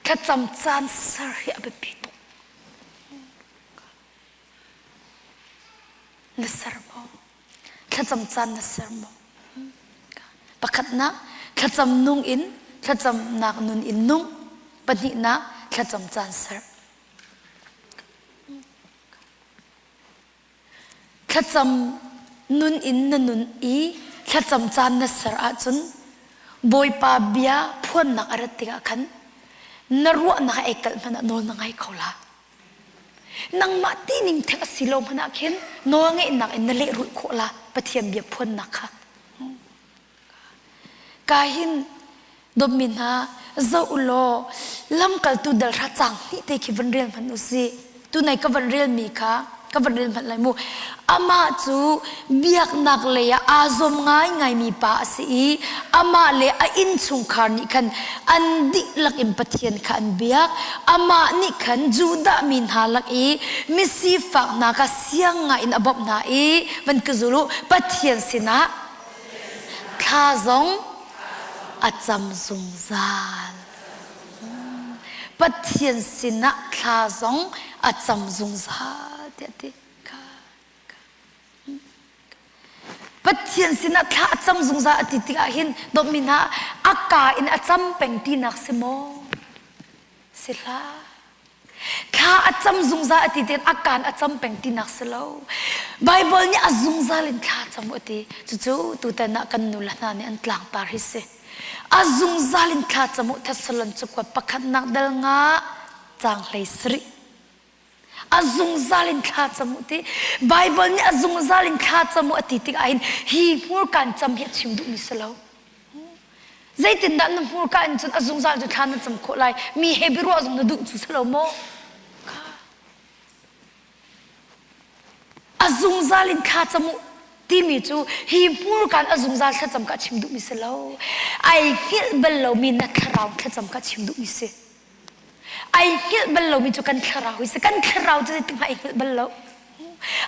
Thlacam caan ser hi a biapi tuk. Na ser maw? Thlacam caan na ser maw? Pakhatnak, thlacam nung in thlacamnak nun in nung. Pahnihnak, thlacam caan ser. Thlacam nun in na nun i thlacam caan na ser ahcun Bawipa bia phuannak a rat tikah khan na ruahnak ai kalh hmanh ah nawl na ngai kho la. Nangmah tining theng a si lo hmanh ah khin nawlngeihnak in na lehrulh khawh la Pathian bia phuannak kha. Ka hin dawtmi hna zoh u law lamkaltu dal hra caang hnih te khi van rel hmanh u sih. Tunai ka van relmi kha ka van rel hmanh lai mu. Amah cu biaknak lei ah aa zuam ngaingaimi pa a si i amah le a innchungkhar nih khan an dihlak in Pathian kha an biak. Amah nih khan Judah mi hna lak i misifak hna kha siang ngai in a bawmh hna i van ka zul u Pathian sinah Thla zong a cam zungzal. Pathian sinah thla zong a cam zungzal tiah a ti. Pathian sinah thla a cam zungzal a ti tikah hin dawtmi hna a ka in a cam peng tinak si maw? Si hlah. Thla a cam zungzal a ti tein a kaan a cam peng tinak si lo. Baibal nih a zungzal in thla cam u a ti. Cucu tutan ah kan nule hna nih an tlangtar hi si. A zungzal in thla cam u Thessalon cakuat pakhatnak dal nga caang hlei sarih. A zungzal in thla cam u ti. Baibal nih a zungzal in thla cam u a ti tikah hin hi hmurkaan cam hi a chim duhmi si lo. Zeitindah na hmurka in cun a zungzal cu thla na cam khawh lai? Mi he biaruah zong na duh cu si lo maw? A zungzal in thla cam u timi cu hi hmurka in a zungzal thlacam ka chim duhmi si lo. Ai hngilh bal lomi na thlarau thlacam ka chim duhmi si. Ai hngilh bal lomi cu kan thlarau hi si. Kan thlarau cu zeitik hmanh ai hngilh bal lo.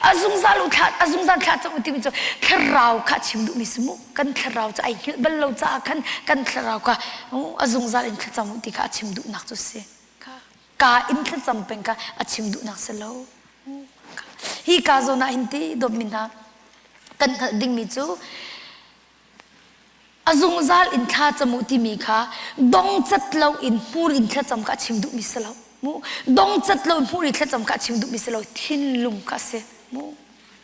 A zungzal u thla a zungzal thla cang u timi cu thlarau kha chim duhmi si mu. Kan thlarau cu ai hngilh bal lo caah khan kan thlarau kha a zungzal in thlacam u ti kha a chim duhnak cu si. Ka in thlacam peng kha a chim duhnak si lo. Hi ka zawn ah hin ti dawtmi hna kan hngalh dingmi cu A zungzal in thla cam u timi kha dongcat lo in hmur in thlacam kha a chim duhmi si lo. Mu dongcat lo in hmur in thlacam kha a chim duhmi si lo. Thinlung kha a si. Mu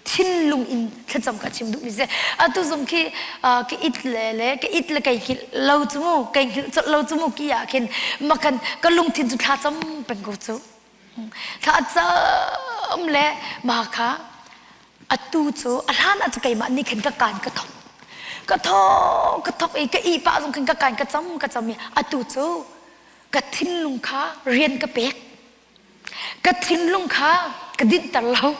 thinlung in thlacam kha a chim duhmi si. Atu zong khi ka it le le ka it le kai hngilh lo cu mu kai hngilh colh lo cu mu ki ah khin makan ka lungthin cu thla cam peng ko cu. Thla cam le ma kha atu cu a hlan ah cu keimah nih khin ka kaan ka thok ka thok ka thok i ka ih pah zong khin ka kaan ka cam ka cam i atu cu ka thinlung kha rian ka pek ka thinlung kha ka dinhter lo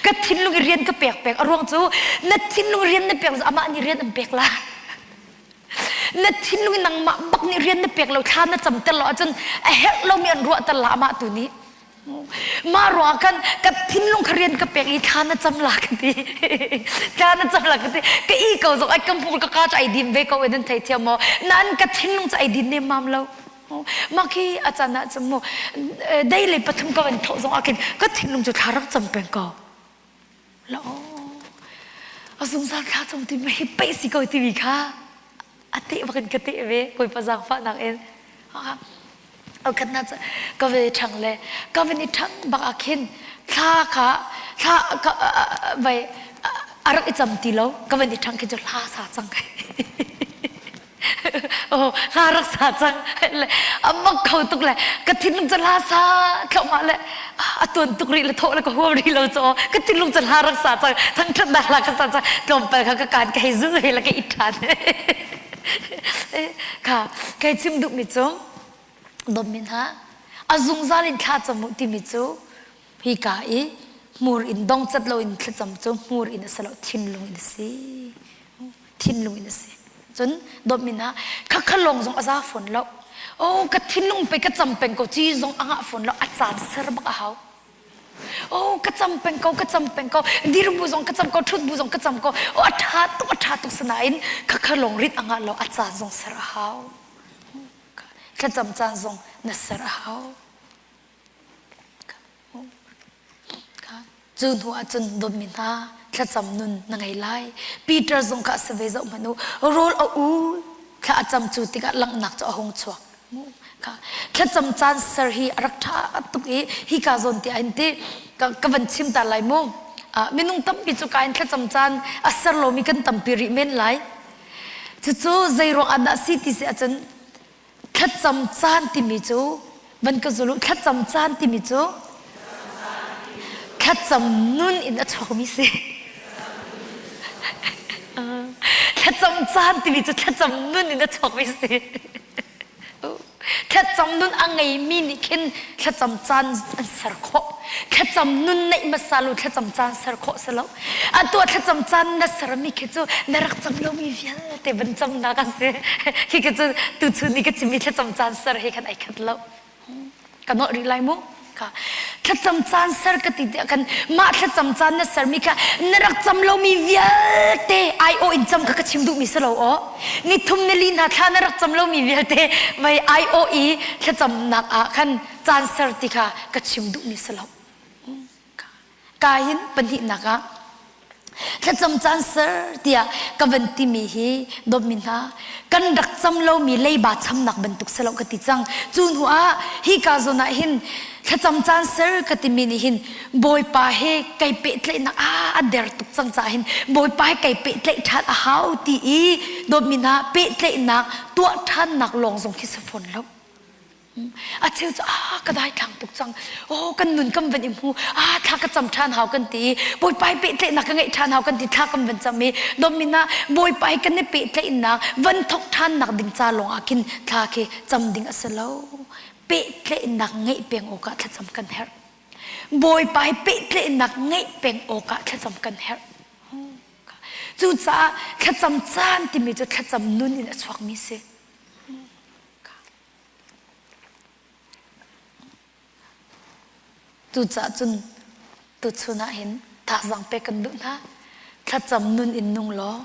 ka thinlung i rian ka pek pek a ruang cu na thinlung rian na pek amah nih rian an pek la na thinlung i nangmah bak nih rian na pek lo thla na camter lo ahcun a herh lomi an ruahter la amah tu nih Mah ruangah khan ka thinlung kha rian ka pek i thla na cam la ka ti. Thla na cam la ka ti. Ka i ko zong ai ka hmur ka ka cu ai dim ve ko e nan thei thiam maw? Nain ka thinlung cu ai din nemmam lo. Mah khi a caan ah cun mu dei le pathum ka van thawh zong ah khin ka thinlung cu thla rak cam peng ko. La a zungzal thla cam ti ma hi peih si ko timi kha a teh bak in ka teh ve Bawipa zaangfahnak in. Khat na ka van i ṭhang le ka van i ṭhang bak ah khin thla kha thla ka vai. A rak i cam ti lo. Ka van i ṭhang khi cu hla sa cang. Oh, hla rak sa cang. Le a mak kho tuk le ka thinlung cu hla sa thlohmah le a tuan tuk rih le thawh le ka huam rih lo cu ka thinlung cu hla rak sa cang. Thangṭhatnak hla ka sa cang. Tlawmpal kha ka kaan ka hei zul hei le ka it ṭhan. Kha kai chim duhmi cu dawtmi hna a zungzal in thla cam u timi cu hika i hmur in dongcat loin thlacam cu hmur in a si lo thinlung in a si thinlung in a si cun dawtmi hna khakha lawng zong a za fawn lo oh ka thinlung pe ka cam peng ko ci zong a ngah fawn lo a caan ser bak a hau Oh, ka cam peng ko, ka cam peng ko. Dir bu zong ka cam ko, ṭhut bu zong ka cam ko. Oh, a ṭha tuk, a ṭha tuk sinain khakha lawng rit a ngah lo, a caan zong ser a hau. Thlacam caan zong na ser a hau. Cu hnu ah cun dawtmi hna, thlacam nun na ngei lai. Peter zong kha a si ve zoh hmanh u. Rawl a u, thla a cam cu tikah langhnak cu a hung chuak. Thlacam caan ser hi a rak ṭha tuk i hika zawn te ah hin ti ka van chim ta lai mu. Minung tampi cu ka in thlacam caan a ser lomi kan tampi rih men lai. Cucu zei ruang ah dah si ti si ahcun thlacam caan timi cu van ka zul u thlacam caan timi cu thlacam nun in a chuakmi si. Thlacam caan timi cu thlacam nun in a chuakmi si. Thlacam nun a ngeimi nih khin thlacam caan an ser khawh. Thlacam nun neih hmasa lo thlacam caan ser khawh si lo. Atu ah thlacam caan na sermi khi cu na rak cam lomi vialte van camnak a si. Khi khi cu tuchun i ka chimmi thlacam caan ser he khan ai khat lo. Ka nawh rih lai mu. Kha thlacam caan ser ka ti tiah khan mah thlacam caan na sermi kha na rak cam lomi vialte aiawh in cam kha ka chim duhmi si lo aw. Nithum nili hna thla na rak cam lomi vialte mei aiawh i thlacamnak ah khan caan ser ti kha ka chim duhmi si lo. Ka hin pahnihnak ah thlacam caan ser tiah ka van timi hi dawtmi hna kan rak cam lomi leiba chamnak bantuk si lo ka ti cang. Cu hnu ah hika zawn ah hin thlacam caan ser ka timi nih hin Bawipa he kai pehtlaihnak ah a der tuk cang caah hin Bawipa he kai pehtlaih ṭhan a hau ti i dawtmi hna pehtlaihnak tuah ṭhannak lawng zong khi si fawn lo. A cheu cu ah ka daithlang tuk cang. Oh kan nun kan van i hmu. Ah thla ka cam ṭhan hau kan ti i Bawipa hi pehtlaihnak ka ngeih ṭhan hau kan ti thla kan van cam i dawmin ah Bawipa hi kan i pehtlaihnak van thok ṭhannak ding ca lawng ah khin thla khi cam ding a si lo. Pehtlaihnak ngeih peng awkah thlacam kan herh. Bawipa hi pehtlaihnak ngeih peng awkah thlacam kan herh. Cucaah thlacam caan timi cu thlacam nun in a chuakmi si. Cucaah cun tuchun ah hin thazaang pek kan duh hna. Thlacam nun in nung law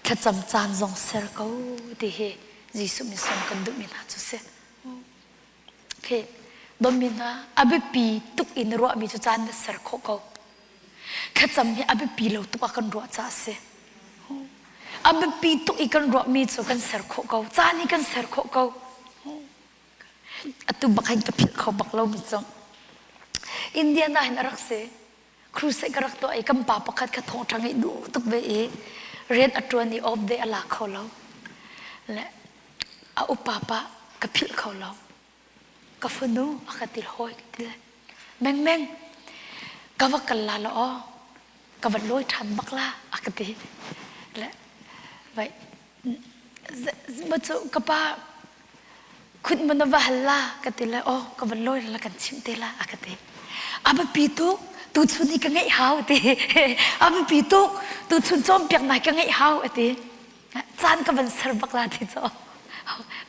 thlacam caan zong ser ko ti hi Jesuh min sawm kan duhmi hna cu si. Okay. Dawtmi hna, a biapi tuk in ruahmi cu caan na ser khawh ko. Thlacam hi a biapi lo tuk ah kan ruah caah a si. A biapi tuk i kan ruahmi cu kan ser khawh ko. Caan hi kan ser khawh ko. Atu bak hin ka philh kho bak lomi cu Indiana hin a rak si. Crusade ka rak tuah i kan pa pakhat kha thawngṭha ngeih duh tuk ve i rian a ṭuan i off day a la kho lo. Le a upa pa ka philh kho lo. Ka fanu a ka ti hawi ka ti le mengmeng ka va kal la law aw ka va lawi ṭhan bak la a ka ti. Le vai ma cu ka pa khut ma na va hal la ka ti le aw ka van lawi la kan chimh te la a ka ti. A biapi tuk tuchun hi ka ngeih hau a ti. A biapi tuk tuchun cawnpiak nai ka ngeih hau a ti. Caan ka van ser bak la ti cu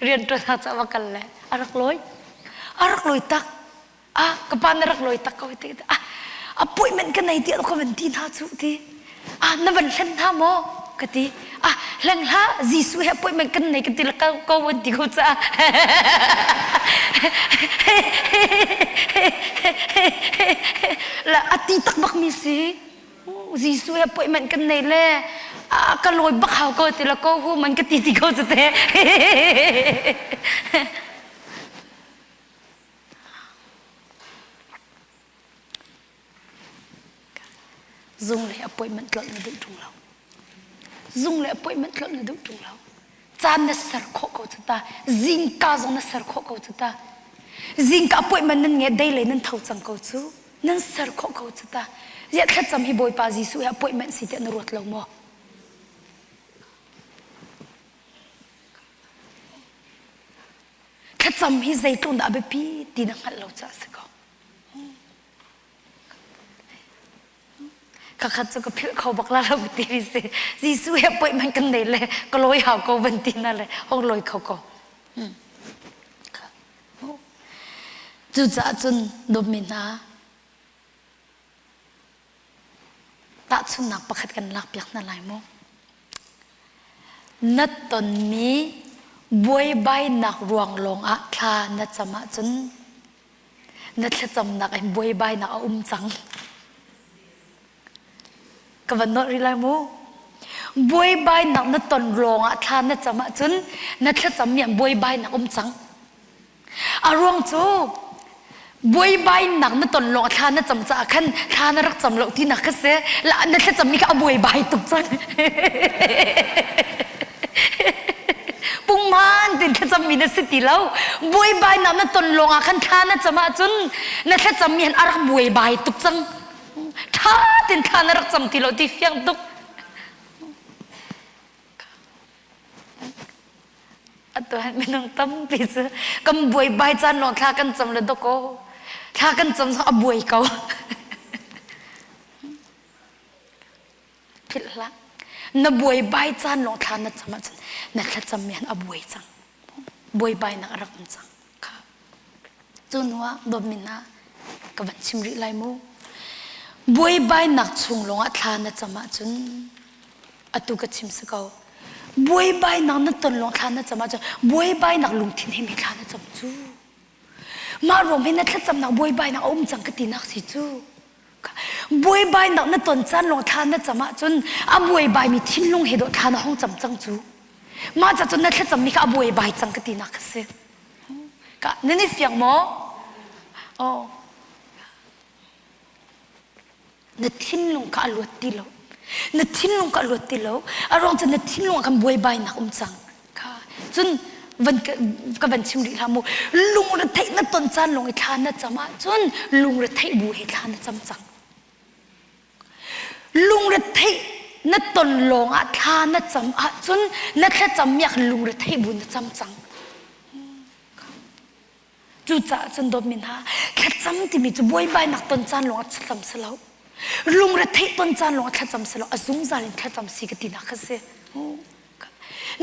rian ṭuan ah cu a va kal le a rak lawi. A rak lawi tak. Ah ka pa na rak lawi tak ko ti ah appointment ka nei tiah ka van ti hna cu ti. Ah na van hlen hna maw ka ti. Ah hleng hlah Jesuh he appointment kan nei ka ti la ko an ti ko caah. La a ti tak bak mi si. Jesuh he appointment kan nei le ka lawi bak hau ko ti la ko hu man ka ti ti ko cu te. Zung le appointment tlolh na duh ṭung lo. Zung le appointment tlolh na duh ṭung lo. Caan na ser khawh ko cu ta. Zingka zong na ser khawh ko cu ta. Zingka appointment nan nge dei le nan tho cang ko cu. Nan ser khawh ko cu ta. Ziah thlacam hi Bawipa Jesuh he appointment si tiah na ruat lo maw? Thlacam hi zeitluk dah a biapi ti na hngalh lo caah a si ko. Kakhat cu ka philh kho bak la lo ti mi si. Jesuh he appointment kan nei le ka lawi hau ko van ti na le hong lawi kho ko. Cucaah cun dawtmi hna Tahchunhnak pakhat kan lakpiak hna lai mu. Na tonmi buaibainak ruang lawngah thla na cam ahcun na thlacamnak in buaibainak a um cang. Ka van nolh rih lai mu. Buaibainak na ton lawngah thla na cam ahcun na thlacammi ah buaibainak um cang. A ruang cu buaibainak na ton lawng thla na cam caah khan thla na rak cam lo tinak kha si. La na thlacammi kha a buaibai tuk cang. Pungman tin thlacammi na si ti lo. Buaibainak na ton lawng ah khan thla na cam ahcun na thlacammi han a rak buaibai tuk cang. Tha tin thla na rak cam ti lo ti fiang tuk. Atu ah minung tampi cu kan buaibai caan lawng thla kan cam le dawkaw thla kan cam zong a buai ko. Philh hlah. Na buaibai caan lawng thla na cam ahcun na thlacam mi han a buai cang. Buaibainak a rak um cang. Kha. Cu hnu ah dawtmi hna ka van chim rih lai mu. Buaibainak chung lawngah thla na cam ahcun atu ka chim si ko. Buaibainak na ton lawng thla na cam ahcun buaibainak lungthin he mi thla na cam cu. Mah ruang hi na thlacamnak buaibainak a um cang ka tinak si cu. Buaibainak na ton caan lawng thla na cam ahcun a buaibaimi thinlung he dawh thla na hong cam cang cu. Mah ca cun na thlacammi kha a buaibai cang ka tinak ka si. Ka nan i fiang maw? Oh. Na thinlung kha a luat ti lo. Na thinlung kha a luat ti lo. A ruang cu na thinlung ah khan buaibainak um cang. Kha cun van ka van chim rih hlah mu. Lungretheih na ton caan lawng i thla na cam ahcun lungretheih bu he thla na cam cang. Lungretheih na ton lawng ah thla na cam ahcun na thlacam miak lungretheih bu na cam cang. Cucaah cun dawtmi hna, thlacam timi cu buaibainak ton caan lawng ah thlacam si lo. Lungretheih ton caan lawng ah thlacam si lo. A zungzal in thlacam si ka tinak kha si.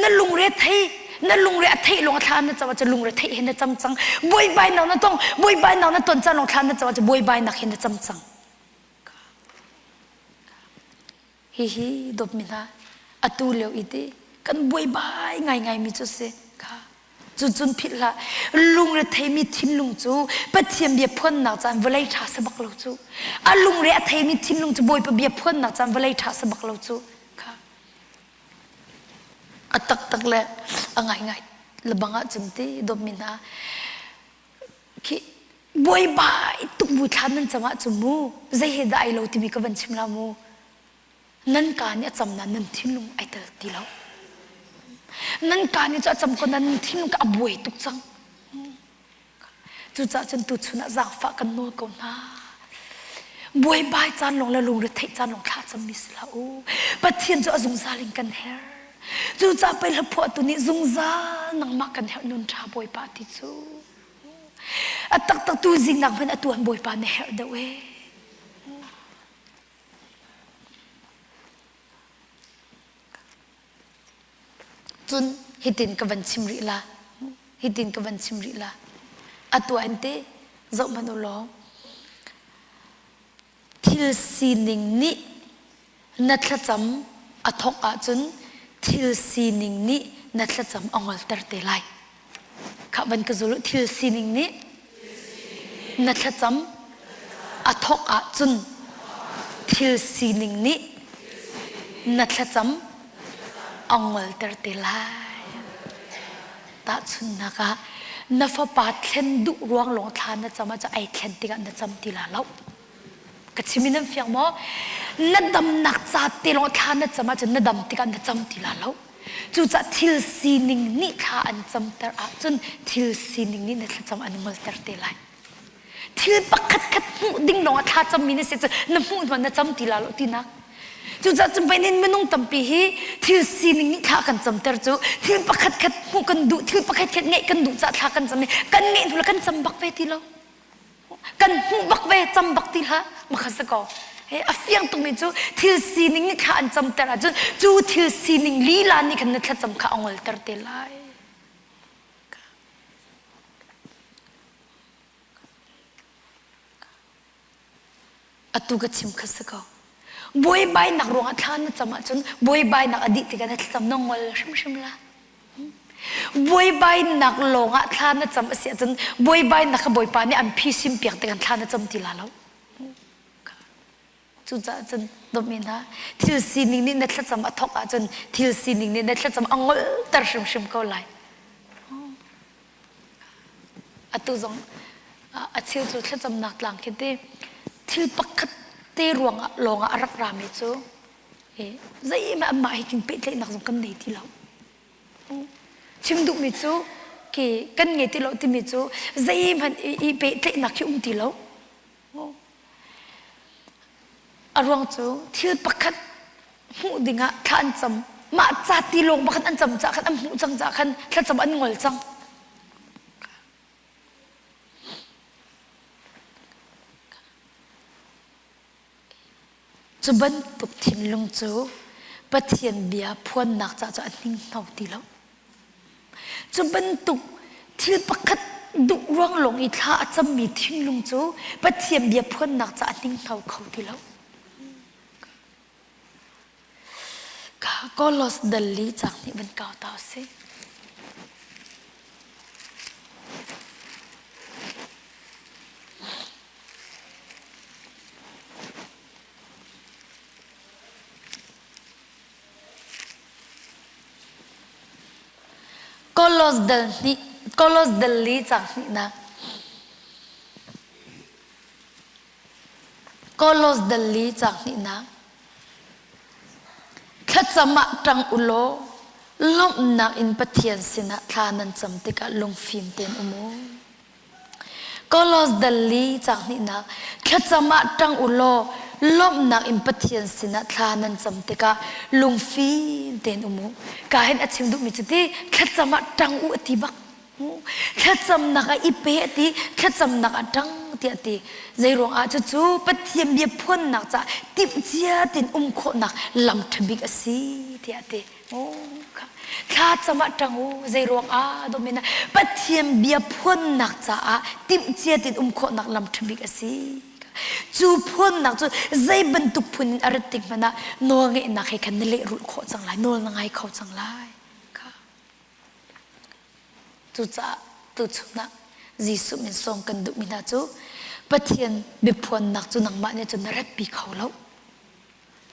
Na lungre thei, na lungre a theih lawng ah thla na cam ahcun lungre theih he na cam cang. Buaibainak na tong, buaibainak na ton caan lawng thla na cam ahcun buaibainak he na cam cang. Hihi dawtmi hna, atu lio i ti kan buaibai ngaingaimi cu si kha. Cucun philh hlah, lungre theimi thinlung cu Pathian bia phuannak caan vawlei ṭha si bak lo cu. A lungre a theimi thinlung cu Bawipa bia phuannak caan vawlei ṭha si bak lo cu. Kha. A taktak le a ngaingai lebang ahcun ti dawtmi hna, khi buaibai tuk bu thla nan cam ahcun mu zei he dah ai lo timi ka van chim la mu nan ka nih a cam na nan thinlung ai tel ti lo nan ka nih cu a cam ko nan thinlung ka a buai tuk cang cucaah cun tuchun ah zaangfah kan nawl ko hna buaibai caan lawng le lungretheih caan lawng thla cammi si hlah u Pathian cu a zungzal in kan herh cucaah pei hlaphuahtu nih zungzal nangmah kan herh nun ṭha Bawipa ti cu A taktak tu zingnak hmanh atu an Bawipa na herh deuh ee. Cun hitin ka van chim rih la. Hitin ka van chim rih la. Atu an te zoh hmanh u law thil sining nih na thlacam a thawk ahcun thil sining nih na thlacam a ngolter te lai. Khah van ka zul thil sining nih na thlacam a thawk ahcun thil sining nih na thlacam a ngolter te lai. Tahchunhnak ah na fapa thlen duh ruang lawng thla na cam ahcun ai thlen tikah na cam ti la lo. Ka chim in nan fiang maw? Na damnak ca te lawng thla na cam ahcun na dam tikah na cam ti la lo. Cucaah thil sining nih thla an camter ahcun thil sining nih na thlacam an ngolter te lai. Thil pakhat khat hmuh ding lawngah thla cammi na si cu na hmuh hnuah na cam ti la lo tinak. Cucaah cu in minung tampi hi thil sining nih thla kan camter cu thil pakhat khat hmuh kan duh, thil pakhat khat ngeih kan duh caah thla kan cam i kan ngeih hnu le kan cam bak ve ti lo. Kan hmuh bak ve, cam bak ti hlah. Makha si ko. A fiang tukmi cu thil sining nih thla an camter ahcun cu thil sining lila nih khan na thlacam kha a ngolter te lai. Atu ka chim kha si ko. Buaibainak ruangah thla na cam ahcun buaibainak a dih tikah na thlacam na ngol hrimhrim la. Buaibainak lawngah thla na cam a si ahcun buaibainak kha Bawipa nih an phisim piak tikah thla na cam ti la lo. Cucaah cun dawtmi hna, thil sining nih na thlacam a thawk ahcun thil sining nih na thlacam a ngolter hrimhrim ko lai. Atu zong a cheu cu thlacamnak tlang khi ti thil pakhat te ruangah lawngah a rak rami cu zeihmah anmah he kin pehtlaihnak zong kan nei ti lo. Chim duhmi cu khi kan ngei ti lo timi cu zeihmanh i pehtlaihnak khi um ti lo. A ruang cu thil pakhat hmuh dingah thla an cam. Mah ca ti lawng bakhan an cam cah khan an hmuh cang cah khan thlacam an ngol cang. Cu bantuk thinlung cu Pathian bia phuannak ca cu a hninghno ti lo. Cu bantuk thil pakhat duh ruang lawng i thla a cammi thinlung cu Pathian bia phuannak ca a hninghno kho ti lo. Ka Kolos dal li cang nih van kau ta usih. Kolos dal hnih Kolos dal li cang hnihnak Kolos dal li cang hnihnak Thlacam ah ṭang u law lawmhnak in Pathian sinah thla nan cam tikah lungfim tein um u. Kolos dal li caang hnihnak thlacam ah ṭang u law lawmhnak in Pathian sinah thla nan cam tikah lungfim tein um u. Ka hin a chim duhmi cu ti thlacam ah ṭang u a ti bak. Thlacamnak ah i pe a ti, thlacamnak ah ṭang tiah a ti. Zeiruang ah cucu Pathian bia phuannak caah timhcia tein um khawhnak lam ṭha bik a si tiah a ti. Thla cam ah ṭang u zeiruang ah dawmin Pathian bia phuannak caah timhcia tein um khawhnak lam ṭha bik a si. Cu phuannak cu zei bantuk phun in a rat tik hmanh ah nawlngeihnak he khan na lehrulh khawh cang lai, nawl na ngai kho cang lai. Cucaah tuchun ah Jesuh min sawm kan duhmi hna cu Pathian biaphuannak cu nangmah nih cun na ratpi kho lo.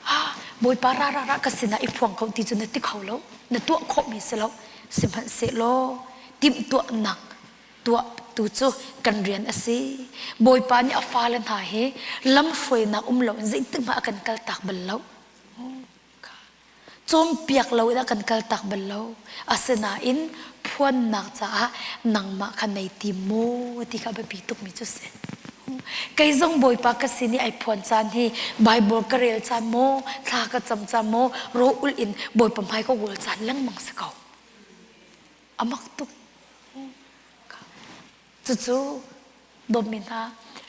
Ah, Bawipa ra ra ra ka sinah i phuang ko ti cu na ti kho lo. Na tuah khawhmi si lo. Sihmanhsehlaw timhtuahnak tuah tu cu kan rian a si. Bawipa nih a fale hna hi lamhruainak um loin zeitik hmanh a kan kaltak bal lo. Cawnpiak lo in a kan kaltak bal lo. Asinain phuannak caah nangmah kha nei tim maw ti kha biapi tukmi cu si. Kei zong Bawipa ka sin i ai phuan caan hi Bible ka rel caan maw, thla ka cam caan maw, raw ulh in Bawipa hmai ka kawl caan lengmang si ko. A mak tuk. Cucu dawtmi hna,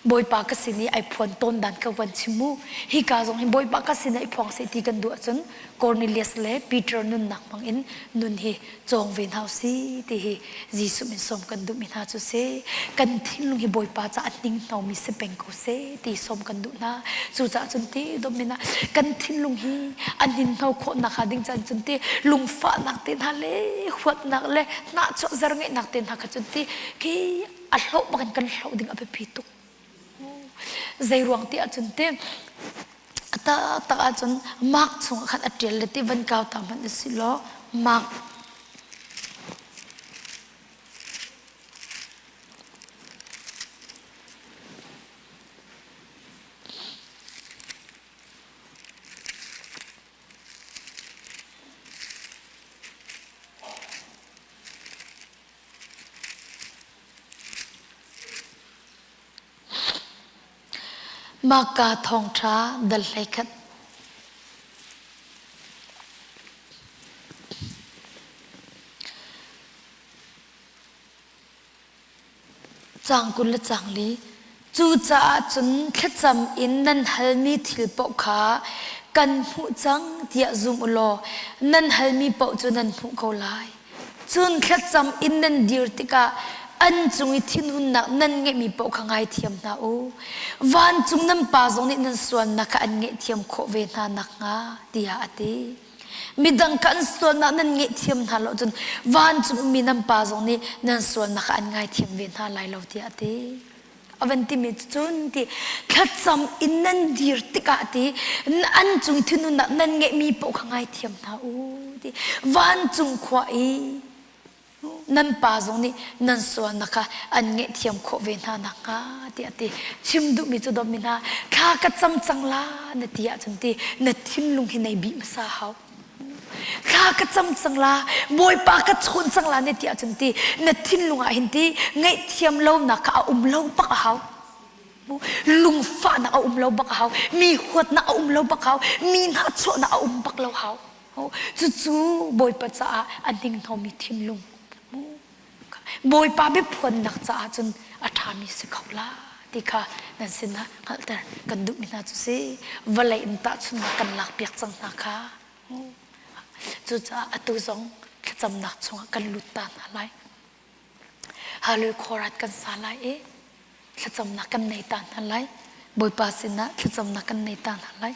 Bawipa ka sin i ai phuan tawn dan ka van chim mu. Hika zong hi Bawipa ka sin i phuang seh ti kan duh ahcun Cornelius le Peter nunnak hmang in nun hi cawng ve hna usih ti hi Jesuh min sawm kan duhmi hna cu si. Kan thinlung hi Bawipa caah a hninghnomi si peng ko seh ti sawm kan duh hna. Cucaah cun ti dawtmi hna, kan thinlung hi a hninhno khawh nakhnga ding caan cun ti lungfahnak te hna le huatnak le hnahchuah zer ngeihnak te hna kha cun ti khi a hloh bak in kan hloh ding a biapi tuk. Zei ruang ti ahcun ti taktak ahcun Mark chungah khan a ṭial le ti van kau ta hmanh a si law Mark Mahka thawngṭha dal 11. Caang 20 le caang li. Cucaah cun thlacam in nan halmi thil paoh kha kan hmuh cang tiah zum u law nan halmi paoh cu nan hmuh ko lai. Cun thlacam in nan dir tikah an cung i thinhunnak nan ngeihmi paoh kha ngaithiam hna u. Vancung nan Pa zong nih nan sualnak kha an ngaihthiam khawh ve hna nakhnga tiah a ti. Midang kha an sualnak nan ngaihthiam hna lo cun vancung ummi nan Pa zong nih nan sualnak kha an ngaithiam ve hna lai lo tiah a ti. A van timi cun ti thlacam in nan dir tikah ti an cung thinhunnak nan ngeihmi paoh kha ngaithiam hna u ti vancung khua i nan pa zong nih nan sualnak kha an ngaihthiam khawh ve hna nakhnga tiah ti chim duhmi cu dawtmi hna thla ka cam cang la na ti ahcun ti na thinlung hi nei bih hmasa hau thla ka cam cang la bawipa ka chawn cang la na ti ahcun ti na thinlung ah hin ti ngaihthiam lonak kha a um lo bak a hau lungfahnak a um lo bak a hau mi huatnak a um lo bak hau mi hnahchuahnak a um bak lo hau Cucu Bawipa caah a hninghnomi thinlung. Bawipa biaphuannak caah cun a ṭhami si kho la ti kha nan sinah hngalhter kan duhmi hna cu si. Vawlei in tahchunhnak kan lakpiak cang hna kha. Cucaah atu zong thlacamnak chungah kan lut ta hna lai. Hallelujah khuarat kan sa lai i thlacamnak kan nei ta hna lai. Bawipa sinah thlacamnak kan nei ta hna lai.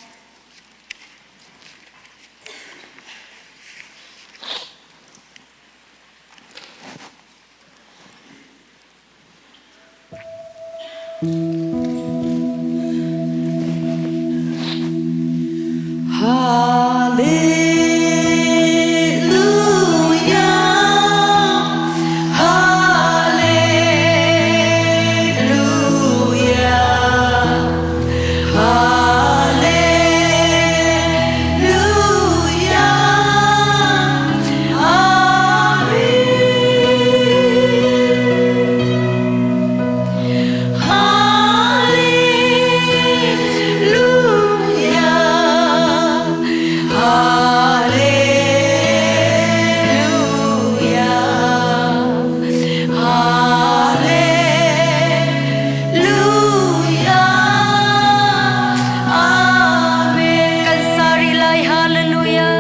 Kan sa rih lai hallelujah.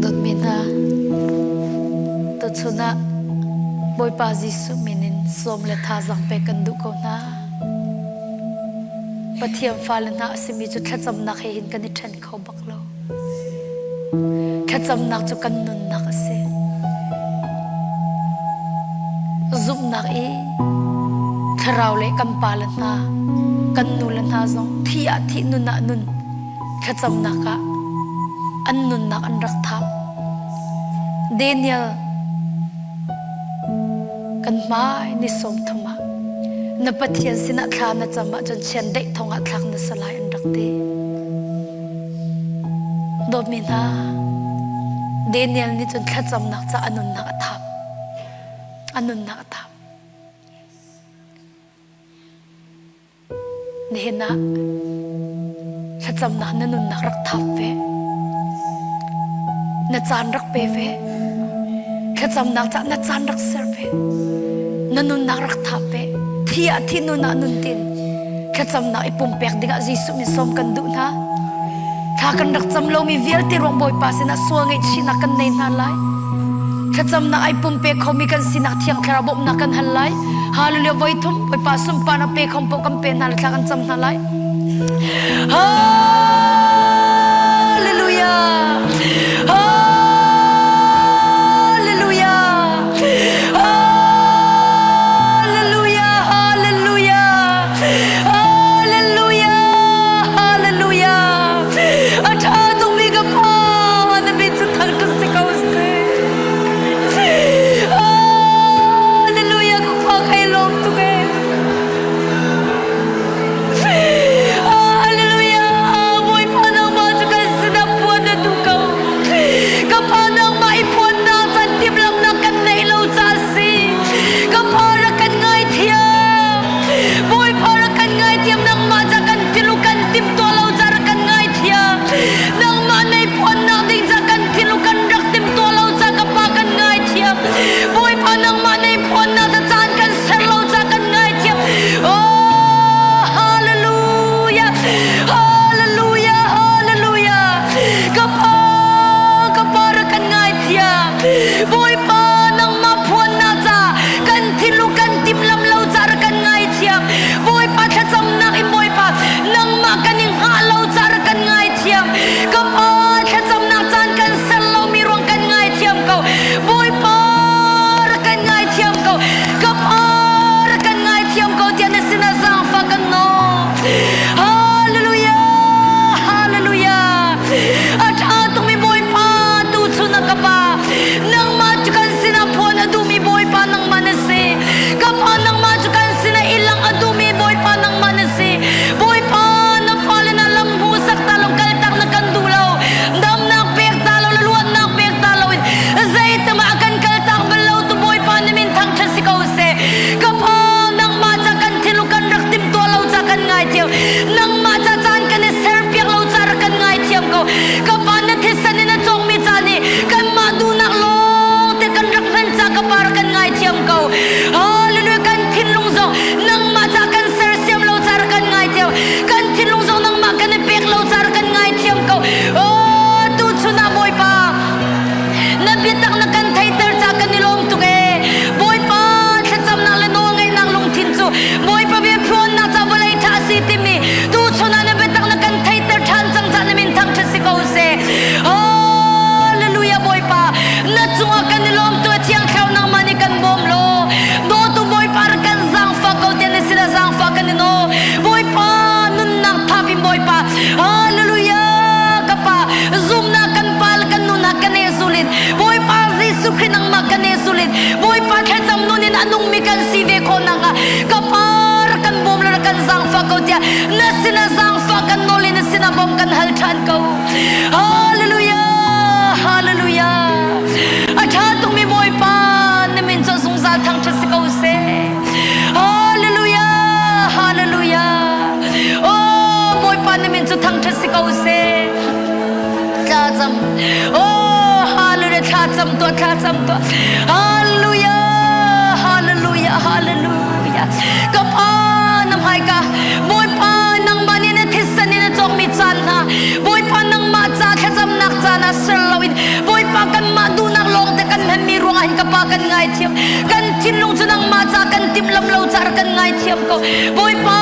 Dawtmi hna, tuchun ah Bawipa Jesuh min in sawm le thazaang pek kan duh ko hna. Pathian fale hna a simi cu thlacamnak he hin kan i ṭhen kho bak lo. Thlacamnak cu kan nunnak a si. Zumhnak i thlarau le kan pale hna, kan nule hna zong thi ah thih nun ah nun thlacamnak ah an nunnak an rak thap. Daniel kan hmai ni 30 ah na Pathian sinah thla na cam ahcun chiandeih thong ah thlak na si lai an rak ti. Dawtmi hna, Daniel nih cun thlacamnak ca a nunnak a thap. A nunnak a thap. Nihin ah thlacamnak na nunnak rak thap ve. Na caan rak pe ve. Thlacamnak caah na caan rak ser ve. Na nunnak rak thap ve. Thi ah thi nun ah nun tin. Thlacamnak i pumpek dingah Jesuh min sawm kan duh hna. Thla kan rak cam lomi vialte ruang Bawipa sinah sual ngaihchihnak kan nei hna lai. Thlacamnak ai pumpe khomi kan sinak Thiang Thlarau bawmhnak kan hal lai. Hallelujah voi thum Bawipa sunparnak pe kho paoh kan pe hna le thla kan cam hna lai. Hallelujah. Hallelujah. Hallelujah. Hallelujah. Hallelujah. Hallelujah. A ṭha tukmi ka pa na min cu thangṭhat si ko seh. Hallelujah ka pa kai lawm tuk ee. Hallelujah Bawipa nangmah cu kan sinah phuan na duh ko. Ka pa nangmah i phuannak caan timhlamhnak kan neih lo caah a si. Ka pa rak kan ngaithiam. Bawipa rak kan ngaithiam nangmah ca kan tilu kan timhtuah lo ca rak kan ngaithiam. Nangmah nei phuannak ding ca kan thilu kan rak timhtuah lo ca ka pa kan ngaithiam. Bawipa nangmah nei phuannak ca caan kan ser lo ca kan ngaithiam. Oh, hallelujah. Hallelujah. Hallelujah. Ka pa, ka pa rak kan ngaithiam. Bawipa nangmah phuannak ca kan thilu kan timhlam lo ca rak kan ngaithiam. Bawipa thlacamnak in Bawipa nangmah kan i hngah lo ca rak kan ngaithiam. Ka Pa thlacamnak caan kan ser lomi ruang kan ngaithiam ko. Bawipa rak kan ngaithiam ko. Ka Pa rak kan ngaithiam ko tiah na sinah zaangfah kan nawl. Hallelujah! Hallelujah! A ṭha tukmi Bawipa tuchun ah ka Pa nangmah cu kan sinah phuan a duhmi Bawipa nangmah na si. Ka Pa nangmah cu kan sinah i langh a duhmi Bawipa nangmah na si. Bawipa na fale na lam hmuhsak ta lo kaltak na kan duh lo. Damnak pek ta lo luatnak pek ta loin zeitam ah kan kaltak bal lo tu Bawipa na min thangṭhat si ko seh. Ka Pa nangmah ca kan thil kan rak timhtuah lo ca kan ngaithiam. Nangmah ca caan kan i serpiak lo ca rak kan ngaithiam ko. Ka Pa na thisen in a cawngmi ca nih kanmah duhnak lawng te kan rak hman ca ka Pa rak kan ngaithiam ko. Hallelujah kan thinlung zong nangmah ca kan sersiam lo ca rak kan ngaithiam. Kan thinlung zong nangmah kan i pek lo ca rak kan ngaithiam ko. Oh tuchun ah Bawipa na biatak na kan theihter ca kan i lawm tuk ee. Bawipa thlacamnak le nawlngaihnak lungthin cu Bawipa bia phuannak ca vawlei ṭha a si timi tuchun ah na biatak na kan theihter ṭhan cang ca na min thangṭhat si ko seh. Hallelujah Bawipa na cungah kan i lawm tu thiang thlarau nangmah nih kan bawm law dawtu Bawipa rak kan zaangfah ko tiah na sinah zaangfah kan i nawl. Bawipa nunnak thap in Bawipa Hallelujah ka pa zumnak kan pa le kan nunak kan e zulin Bawipa Jesuh Khrih nangmah kan e zulin Bawipa thlacam nun in a nungmi kan si ve khawh nakhnga ka pa rak kan bawm le rak kan zaangfah ko tiah na sinah zaangfah kan nawl i na sinah bawm kan hal ṭhan ko. Hallelujah! Hallelujah! A ṭha tukmi Bawipa na min cu zungzal thangṭhat si ko seh. Hallelujah! Hallelujah! Oh Bawipa na min cu thangṭhat si ko seh. Thla cam. Oh hallelujah thla cam tuah thla cam tuah. Hallelujah hallelujah hallelujah. Ka pa na hmaika Bawipa nangmah nih na thisen in na cawkmi caan hna Bawipa nangmah ca thlacamnak caan ah ser loin Bawipa kanmah duhnak lawng te kan hmanmi ruangah hin ka pa kan ngaithiam kan thinlung cu nangmah ca kan timhlam lo ca rak kan ngaithiam ko Bawipa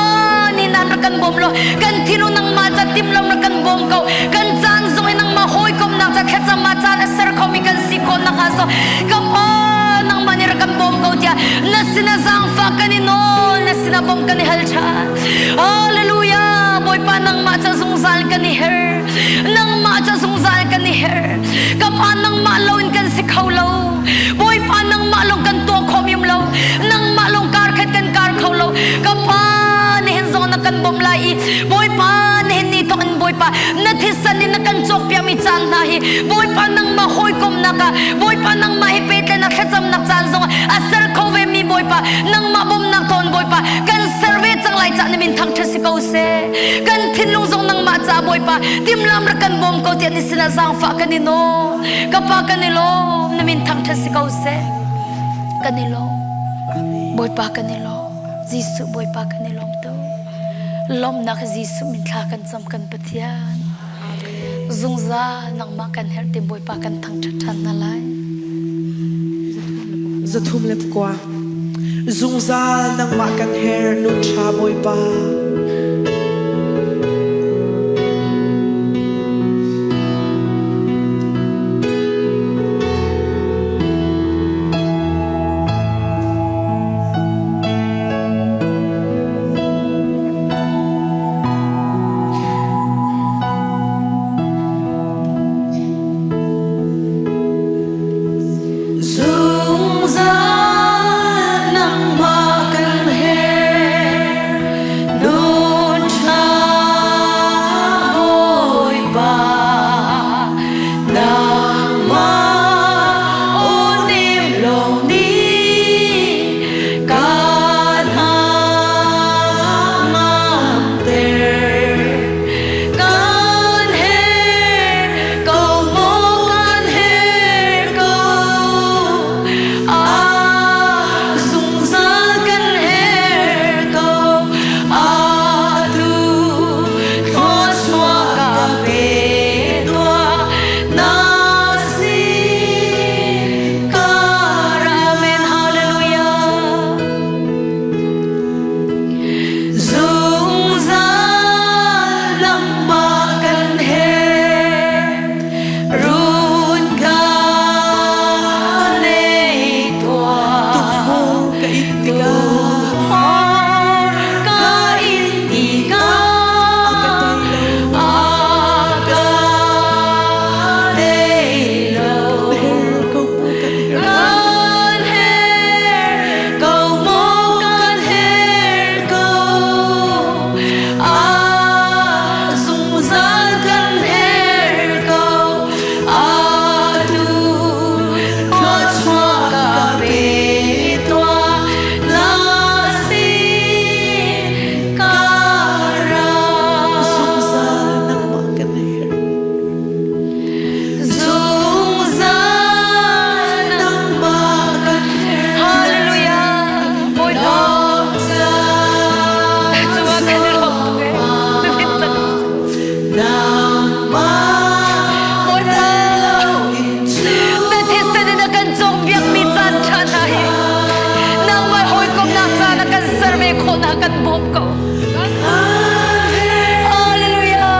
nih nan rak kan bawm law kan thinlung nangmah ca timhlam rak kan bawm ko kan caan zong in nangmah hawikomnak ca thlacam ah caan a ser khomi kan si khawh nakhnga so ka pa nangmah nih rak kan bawm ko tiah na sinah zaangfah kan i nawl na sinah bawm kan i hal ṭhan Hallelujah Bawipa nangmah ca zungzal kan i her nangmah ca zungzal kan i her ka pa nangmah loin kan si kho lo Bawipa nangmah lawng kan tuah khawh mim lo nangmah lawng kar khat kan kar kho lo ka pa nihin zong na kan bawmh lai i Bawipa nihin ni thawk in Bawipa na thisen in na kan cawkpiakmi caan hna hi Bawipa nangmah hawikomnak ah Bawipa nangmah hi pehtlaihnak thlacamnak caan zong a ser kho ve mi Bawipa nangmah bawmhnak thawn Bawipa kan ser ve cang lai cah na min thangṭhat si ko seh kan thinlung zong nangmah ca Bawipa timlam rak kan bawm ko tiah ni sinah zaangfah kan i nawl ka pa kan i lawm na min thangṭhat si ko seh kan i lawm Bawipa kan i lawm Jesuh Bawipa kan i lawm tu lawmnak Jesuh min thla kan cam kan Pathian zungzal nangmah kan herh ti Bawipa kan thangṭhat ṭhan hna lai. 309. Zungzal nangmah kan her nun ṭha Bawipa. Zungzal nangmah kan herh nun ṭha Bawipa nangmah unim lawng nih kan hangamter kan herh ko maw kan herh ko ah zungzal kan herh ko atu thluachuah ka pe tuah na sin ka Amen hallelujah Zungzal nangmah kan herh run kan ei tuah Tukforh ka in tikah Tukforh ka in tikah a ka tei lo a ka tei lo kan herh ko maw kan herh Kan herh ko maw kan herh ko ah zungzal kan herh ko atu thluachuah ka pe tuah na sin ka ra Zungzal nangmah kan herh Zungzal nangmah kan herh Hallelujah. Bawipa. Cuma kan rom tuk eh. Nangmah Bawipa. in tu Na thisen in a kan cawnpiakmi caan ṭha hna hi nangmah hawikomnak caan a kan ser ve khawh na kan bawm ko. Hallelujah.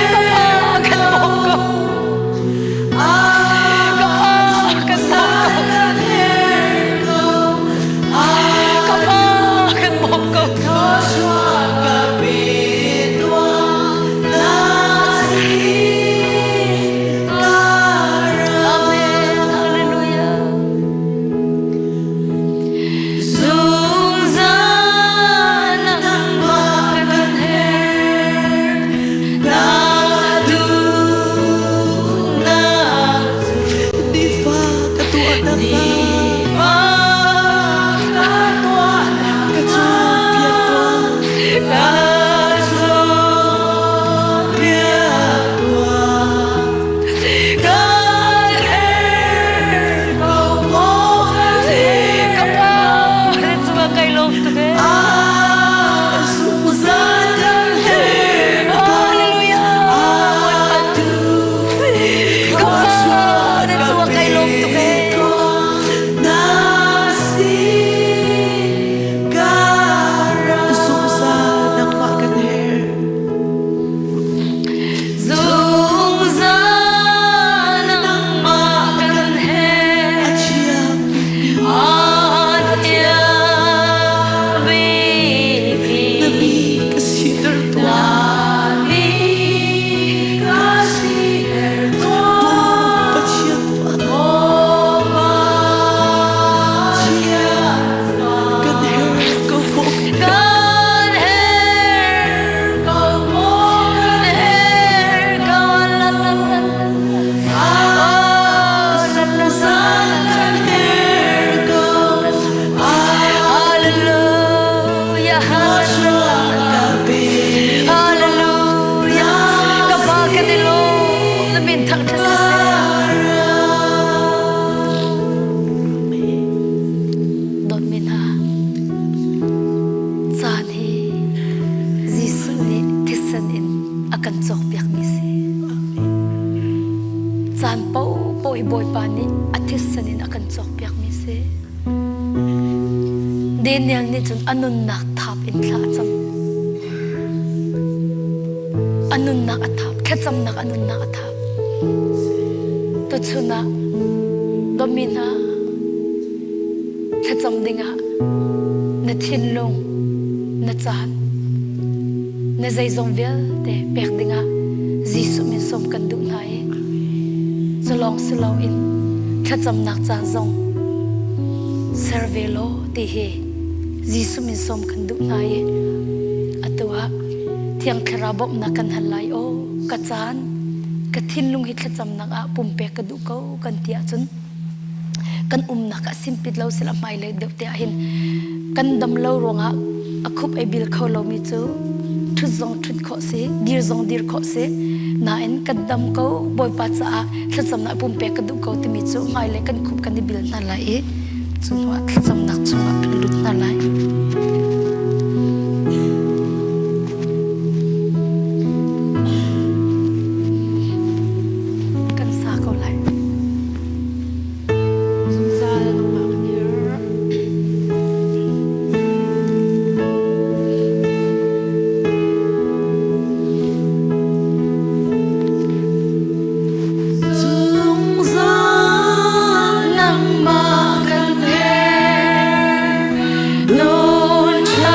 Ka Pa kan bawm ko. Ka Pa kan bawm ko. Ka Pa kan bawm ko. Amen. Hallelujah. Zungzal nangmah. cawkpiakmi si. Daniel nih cun a nunnak thap in thla a cam. A nunnak a thap, thlacamnak a nunnak a thap. Tuchun ah dawmi hna thlacam dingah na thinlung, na caan, na zeizong vialte pek dingah Jesuh min sawm kan duh hna i cu lawng si loin thlacamnak caan zong ser ve law ti hi Jesuh min sawm kan duh hna i atu ah Thiang Thlarau bawmhnak kan hal lai aw ka caan ka thinlung hi thlacamnak ah pumpek ka duh ko kan ti ahcun kan umnak ah simpit lo sila hmailei deuh te ahhin kan dam lo ruangah a khup ei bil kho lomi cu ṭhut zong ṭhut khawh si dir zong dir khawh si nain kan dam ko Bawipa caah thlacamnak pumpek ka duh ko timi cu hmailei kan khup kan i bil hna lai i cu hnuah thlacamnak chungah kan lut hna lai. Kan sa ko lai. Zungzal nangmah kan herh. Zungzal nangmah kan herh. Nun ṭha.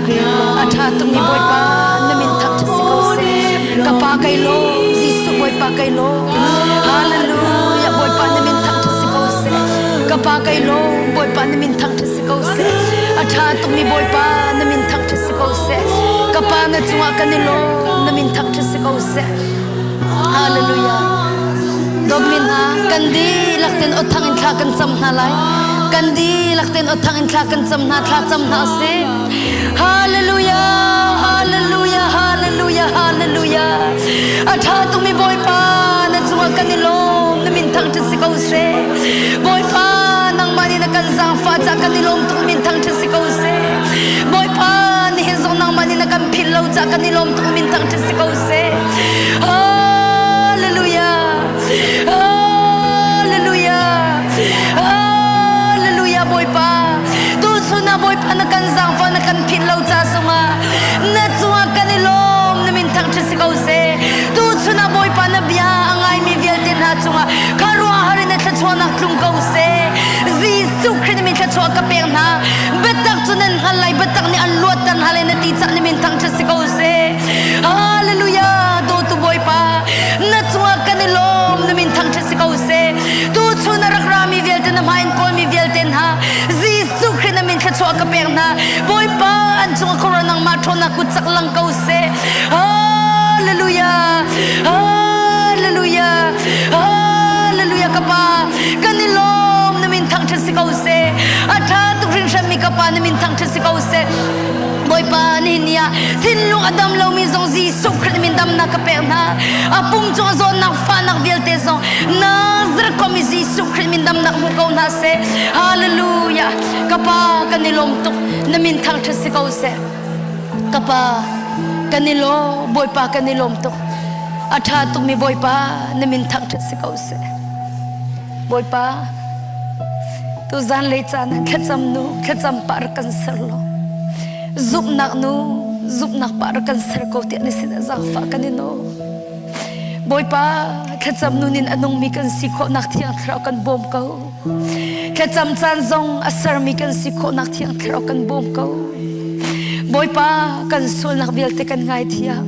A ṭha tukmi Bawipa na min thangṭhat si ko seh. Ka pa kai lawm, Jesuh Bawipa kai lawm. Hallelujah Bawipa na min thangṭhat si ko seh. Ka pa kai lawm, Bawipa na min thangṭhat si ko seh. A ṭha tukmi Bawipa na min thangṭhat si ko seh. Ka pa na cungah kan i lawm, na min thangṭhat si ko seh. Hallelujah. Dawtmi hna, kan dihlak tein aw thang in thla kan cam hna lai. Kan dihlak tein aw thang in thla kan cam hna, thla cam hna usih. Hallelujah, hallelujah, hallelujah, hallelujah. A ṭha tukmi Bawipa, na cungah kan i lawm, na min thangṭhat si ko seh. Bawipa, nangmah nih na kan zaangfah caah kan i lawm tuk, min thangṭhat si ko seh. Bawipa, nihin zong nangmah nih na kan philh lo caah kan i lawm tuk, min thangṭhat si ko seh. Hallelujah. Hallelujah. Hallelujah Bawipa. Tuchun ah Bawipa na kan zaangfah na kan philh lo ca zongah na cungah kan i lawm na min thangṭhat si ko seh. Tuchun ah Bawipa na bia a ngaimi vialte hna cungah khuaruahhar in na thluachuahnak tlung ko seh. Jesuh Khrih na min thluachuah ka pek hna. Biatak cu nan hngal lai, biatak nih an luatter hna lai na ti ca'h na min thangṭhat si ko seh. Hallelujah! Dawtu Bawipa, na cungah kan i lawm, na min thangṭhat si ko seh. Tuchun a rak rami vialte na hmai in kawlmi vialte hna, Jesuh Khrih na min thluachuah ka pek hna. Bawipa, an cungah khuaruah nangmah ṭhawnnak kut cak lang ko seh. Hallelujah! Hallelujah! Hallelujah ka pa, kan i lawm, na min thangṭhat si ko seh. A ṭha tuk hringhranmi ka pa, na min thangṭhat si ko seh. Bawipa nihin ni ah thinlung a dam lomi zong Jesuh Khrih min damnak ka pek hna. A pum cung a zawtnak fahnak vialte zong Nazareth khuami Jesuh Khrih min damnak hmu ko hna seh. Hallelujah. Ka pa kan i lawm tuk. Na min thangṭhat si ko seh. Ka pa kan i lawm. Bawipa kan i lawm tuk. A ṭha tukmi Bawipa na min thangṭhat si ko seh. Bawipa Tuzan lei caan ah thlacam nu thlacam pah rak kan ser law zumhnak nu zumhnak pah rak kan ser ko tiah na sinah zaangfah kan i nawl. Bawipa thlacam nun in a nungmi kan si khawhnak thiang thlarau kan bawm ko. Thlacam caan zong a sermi kan si khawhnak thiang thlarau kan bawm ko. Bawipa kan sualnak vialte kan ngaithiam.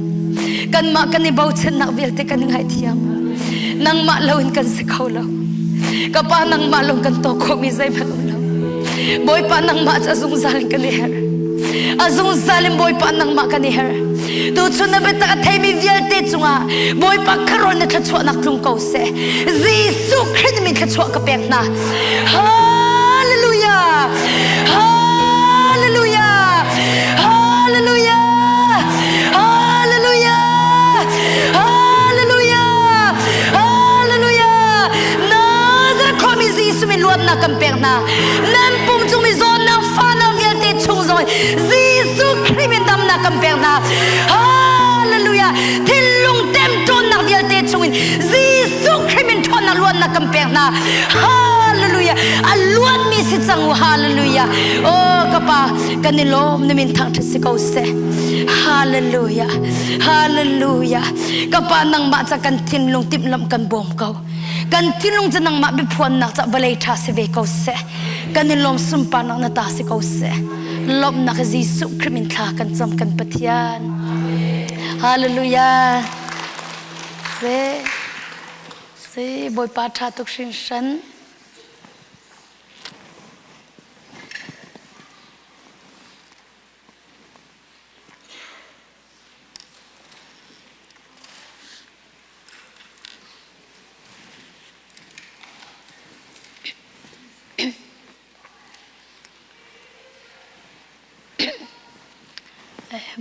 Kanmah kan i bochannak vialte kan ngaithiam. Nangmah loin kan si kho lo. Ka pa nangmah lawng kan to khawhmi zeihmanh um lo. Bawipa nangmah cu a zungzal in kan i herh. A zungzal in Bawipa nangmah kan i herh. Tuchun na biatak a theimi vialte cungah Bawipa kharon na thluachuahnak tlung ko seh. Jesuh Khrih min thluachuah ka pek hna. Hallelujah! Hallelujah! Hallelujah! Hallelujah! Hallelujah! Hallelujah! Nazareth khuami Jesuh min luatnak kan pek hna. Nan pum cung mi zawnnak fahnak vialte chung zong Jesuh Khrih min damnak kan pek hna. Hallelujah! Thinlung temṭawnnak vialte chungin Jesuh Khrih min ṭhawnnak luatnak kan pek hna. Hallelujah! A luatmi si cang u. Hallelujah! Oh ka pa, kan i lawm na min thangṭhat si ko seh. Hallelujah! Hallelujah! Ka pa nangmah ca kan thinlung timhlamh kan bawm ko. Kan thinlung cu nangmah biaphuannak ca vawlei ṭha si ve ko seh. Kan i lawm sunparnak na ta si ko seh. Lawmhnak Jesuh Khrih min thla kan cam kan Pathian. Hallelujah. Se se Bawipa ṭha tuk hringhran.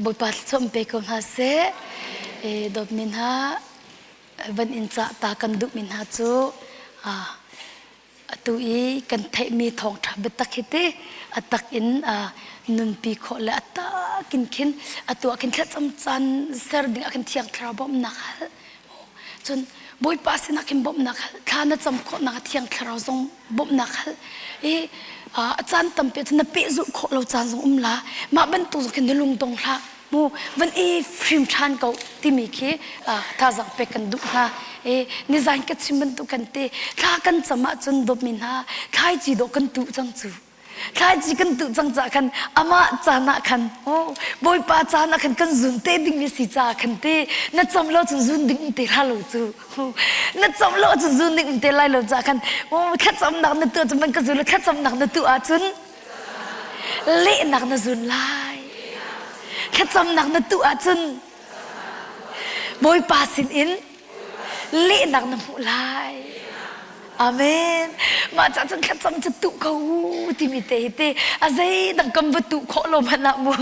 Bawipa thluachuah pe ko hna seh. Dawtmi hna van in cah ta kan duhmi hna cu atu i kan theihmi thawngṭha biatak hi ti a tak in nunpi khawh le a tak in khin atu ah khin thlacam caan ser ding ah khin Thiang Thlarau bawmhnak hal. Cun Bawipa sinah khin bawmhnak hal, thla na cam khawhnak ah Thiang Thlarau zong bawmhnak hal. I a caan tampi cun na pehzulh khawh lo caan zong um la. Mah bantuk zong khin na lung dong hlah. Mu van i hrim ṭhan ko timi khi thazaang pek kan duh hna. I nizan ka chim bantuk kan ti thla kan cam ahcun dawtmi hna thlaici dawh kan tuh cang cu. Thlaici kan tuh cang caah khan amah caan ah khan oh Bawipa caan ah khan kan zun te dingmi si caah khan te na cam lo cun zun ding um te hlah lo cu. Na cam lo cun zun ding um te lai lo caah khan oh thlacamnak na tuah cun man ka zun lo thlacamnak na tuah ahcun lehnak na zun lai. Thlacamnak na tuah ahcun Bawipa sin in lehnak na hmuh lai. Amen. Mah ca cun thlacam cu tuh ko timi te hi te a zei dang kan va tuh khawh lo hmanh ah mu.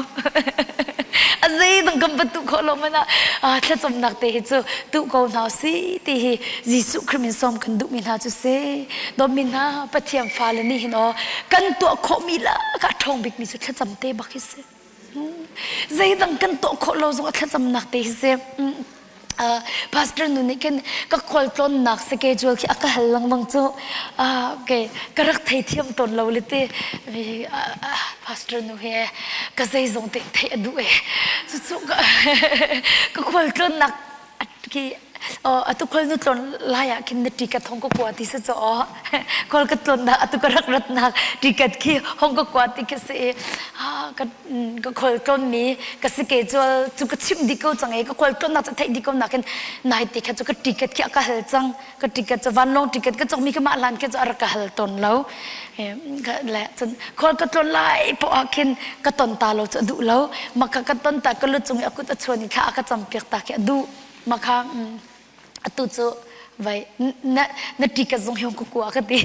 A zei dang kan va tuh khawh lo hmanh ah thlacamnak te hi cu tuh ko hna si ti hi Jesuh Khrih min sawm kan duhmi hna cu si. Dawtmi hna Pathian fale nih hin aw kan tuah khawhmi lakah a ṭhawng bikmi cu thlacam te bak hi si. Zeidang kan tuah khawh lo zong a thlacamnak te hi si. Pastor nu nih khin ka khualtlawnnak schedule khi a ka hal lengmang cu okay ka rak theithiam tawn lo le ti pastor nu hi ka zeizong te theih a duh e cucu ka khualtlawnnak khi atu khual nu tlawn lai ah khin na ticket hong ka kua ti si cu aw khual ka tlawn dah atu ka rak ratnak ticket khi hong ka kua ti khi si i ka ka khual tlawn mi ka si ke cual cu ka chimh dih ko cang i ka khual tlawnnak cu theih dih ko nakin nai te kha cu ka ticket khi a ka hal cang ka ticket cu vanlawng ticket ka cawk mi ka mah hlan khi cu a rak ka hal tawn lo le cun khual ka tlawn lai poah ah khin ka ton ta lo cu a duh lo maka ka ton ta ka lu cung i a kut a chuan i thla a ka cam piak ta khi a duh maka atu cu vai na na ticket zong hi ka kua ka ti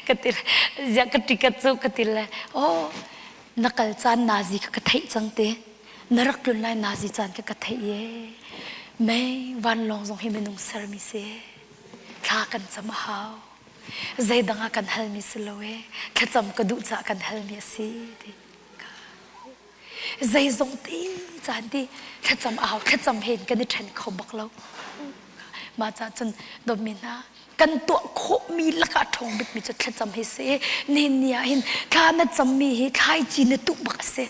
ka ti zia ka ticket cu ka ti le oh na kal caan nazi kha ka theih cang te na rak tlun lai nazi caan kha ka theih ye mei vanlawng zong hi minung sermi si thla kan cam a hau zeidang ah kan halmi si lo e thlacam ka duh caah kan halmi a si ti zeizong ti caan ti thlacam a hau thlacam he kan i ṭhen kho bak lo mah ca cun dawtmi hna kan tuah khawhmi lakah ṭhawng bikmi cu thlacam hi si nihin ni ah hin thla na cammi hi thlaici na tuh bak a si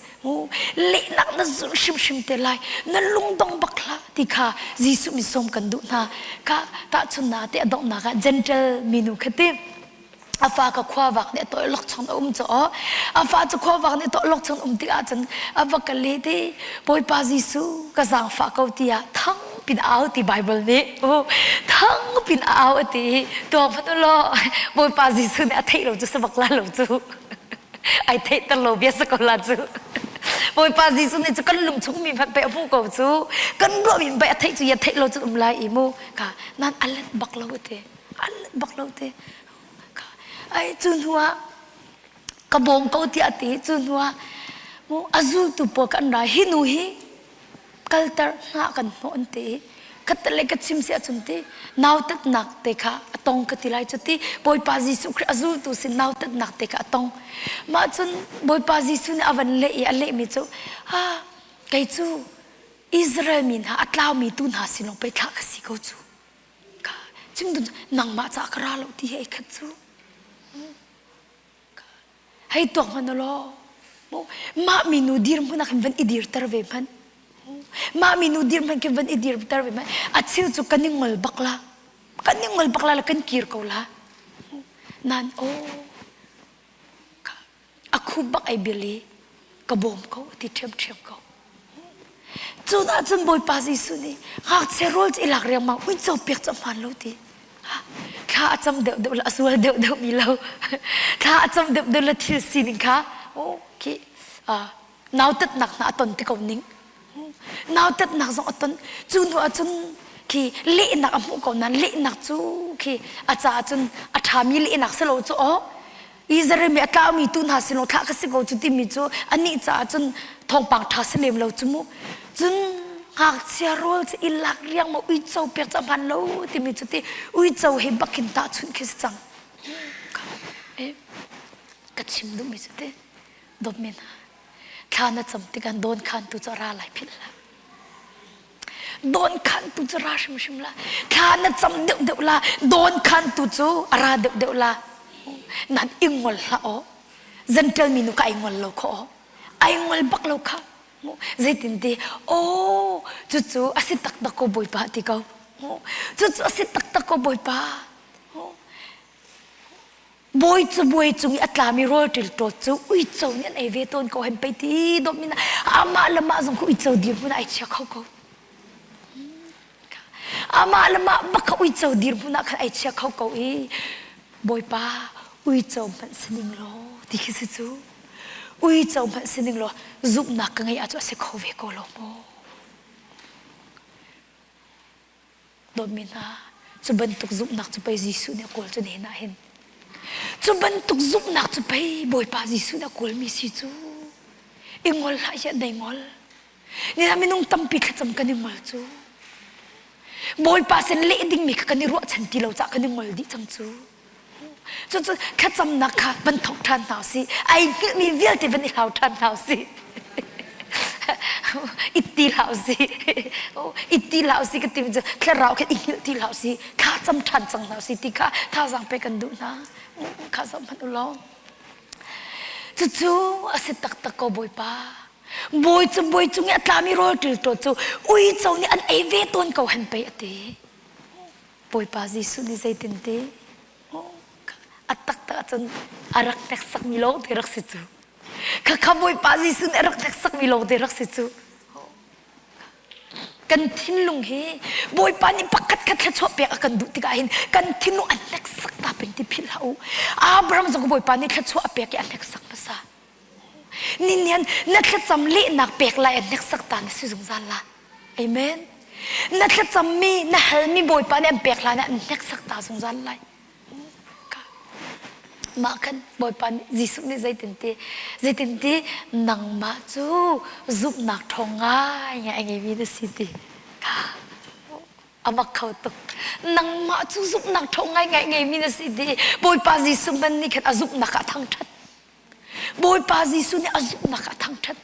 lehnak na zulh hrimhrim te lai na lungdong bak hlah ti kha Jesuh min sawm kan duh hna kha tahchunnak te a donghnak ah gentle minu kha ti a fa ka khuavak nih a tawh lokchong a um caw a fa cu khuavak nih tawh lokchong um tik ahcun a va ka le te Bawipa Jesuh ka zaangfah ko tiah thang pin au ti Bible nih thang pin au a ti tuak hmanh u law Bawipa Jesuh nih a theih lo cu sabak la lo cu ai theihter lo bia sa ko la cu Bawipa Jesuh nih cu kan lung chung mi hmanh pe a hmuh ko cu kan ruah mi hmanh a theih cu ya theih lo cu um lai i mu ka nan alet bak lo te alet bak lo te ai cu hnu ah ka bawm ko tiah ti cu hnu ah mu a zultu pawl kan ra hi nu hi kalter hna kan hnawh an ti khatte ka chim si ahcun ti nautatnak te kha a tong ka ti lai cu ti Bawipa Jesuh Khrih a zultu sin nautatnak te kha a tong mah cun Bawipa Jesuh nih a van leh i a lehmi cu ha kei cu Israel mi hna a tlaumi tu hna sin lawng pei thlah ka si ko cu ka chim dun nangmah caah ka ra lo ti hi ei khat cu hei tuak hmanh law mah minu dirhmun ah khin van i dirter ve hmanh mah minu dirhmun khin van i dirter ve hmanh a cheu cu kan i ngol bak la kan i ngol bak la la kan kir ko la nan aw a khup bak ai bil i ka bawm ko a ti ṭhiamṭhiam ko. Cu cun Bawipa Jesuh nih ngakchia rawl cu i lak riangmang uico piak cu a hmaan lo ti. Thla a cam deuhdeuh le a sual deuhdeuh mi lo. Thla a cam deuhdeuh le thil sining kha khi nautatnak hna a ton ti ko ning. Nautatnak zong a ton. Cu hnu ah cun khi lehnak a hmuh ko nain lehnak cu khi a caah cun a ṭhami lehnak si lo cu aw Israel mi a tlaumi tu hna sin thlah ka si ko cu timi cu anih caah cun thawngpang ṭha si lem lo cu mu. Cun ngakchia rawl cu i lak riang ma uico pek cu a hman lo timi cu ti uico he bakin tahchunh khi si cang. Ka chim duhmi cu ti dawtmi hna thla na cam tikah dawn khantu cu a ra lai philh hlah. Dawnkhantu cu ra hrimhrim la. Thla na cam deuhdeuh la. Dawnkhantu cu a ra deuhdeuh la. Nan i ngol hlah aw. Gentle mi nu ka ai ngol lo kho aw. Ai ngol bak lo kha. Zeitinti aw cucu a si taktak ko Bawipa ti ko. Cucu a si taktak ko Bawipa. Bawi cu buai cung i a tlami rawl ṭilṭawt cu uico nih an ei ve tawn ko hen pei ti dawm in amah le mah zong kha uico dirhmun ah ai chia kho ko. Amah le mah bak kha uico dirhmun ah khan ai chia kho ko i Bawipa uico hmanh si ning law ti khi si cu. Uico hmanh si ning law zumhnak ka ngeih ahcun a si kho ve ko lo maw? Dawtmi hna, cu bantuk zumhnak cu pei Jesuh nih a kawl cu nihin ah hin. Cu bantuk zumhnak cu pei Bawipa Jesuh nih a kawlmi si cu. I ngol hlah hiah dei ngol. Nihin ah minung tampi thlacam kan i ngol cu. Bawipa sin leh dingmi kha kan i ruahchan ti lo caah kan i ngol dih cang cu. Cucu thlacamnak kha van thawk ṭhan hna usih. Ai hngilhmi vialte van i hlau ṭhan hna usih. Itti hlah usih. Itti hlah usih ka timi cu thlarau khan i hngilh ti hlah usih. Thla cam ṭhan cang hna usih ti kha thazaang pe kan duh hna. Kha zoh hmanh u law. Cucu a si taktak ko Bawipa. Bawi cu bawi cung i a tlami rawl ṭilṭawt cu uico nih an ei ve tawn ko hen pei a ti. Bawipa Jesuh nih zeitin ti? A taktak ahcun a rak hneksakmi lawng te rak si cu. Khakha Bawipa Jesuh nih a rak hneksakmi lawng te rak si cu. Kan thinlung hi Bawipa nih pakhat khat thluachuah pek a kan duh tikah hin kan thinlung a hneksak ta peng ti philh hlah u. Abraham zong Bawipa nih thluachuah a pek i a hneksak hmasa. Ninian na thlacam lehnak pek lai a hneksak ta na si zungzal la. Amen. Na thlacammi, na halmi Bawipa nih an pek hlan ah an hneksak ta zungzal lai. Mah khan Bawipa nih Jesuh nih zeitinti zeitinti nangmah cu zumhnak ṭhawng ngai a ngeimi na si ti kha a mak kho tuk. Nangmah cu zumhnak ṭhawng ngai ngai ngeimi na si ti Bawipa Jesuh man nih khan a zumhnak ah thangṭhat. Bawipa Jesuh nih a zumhnak a thangṭhat.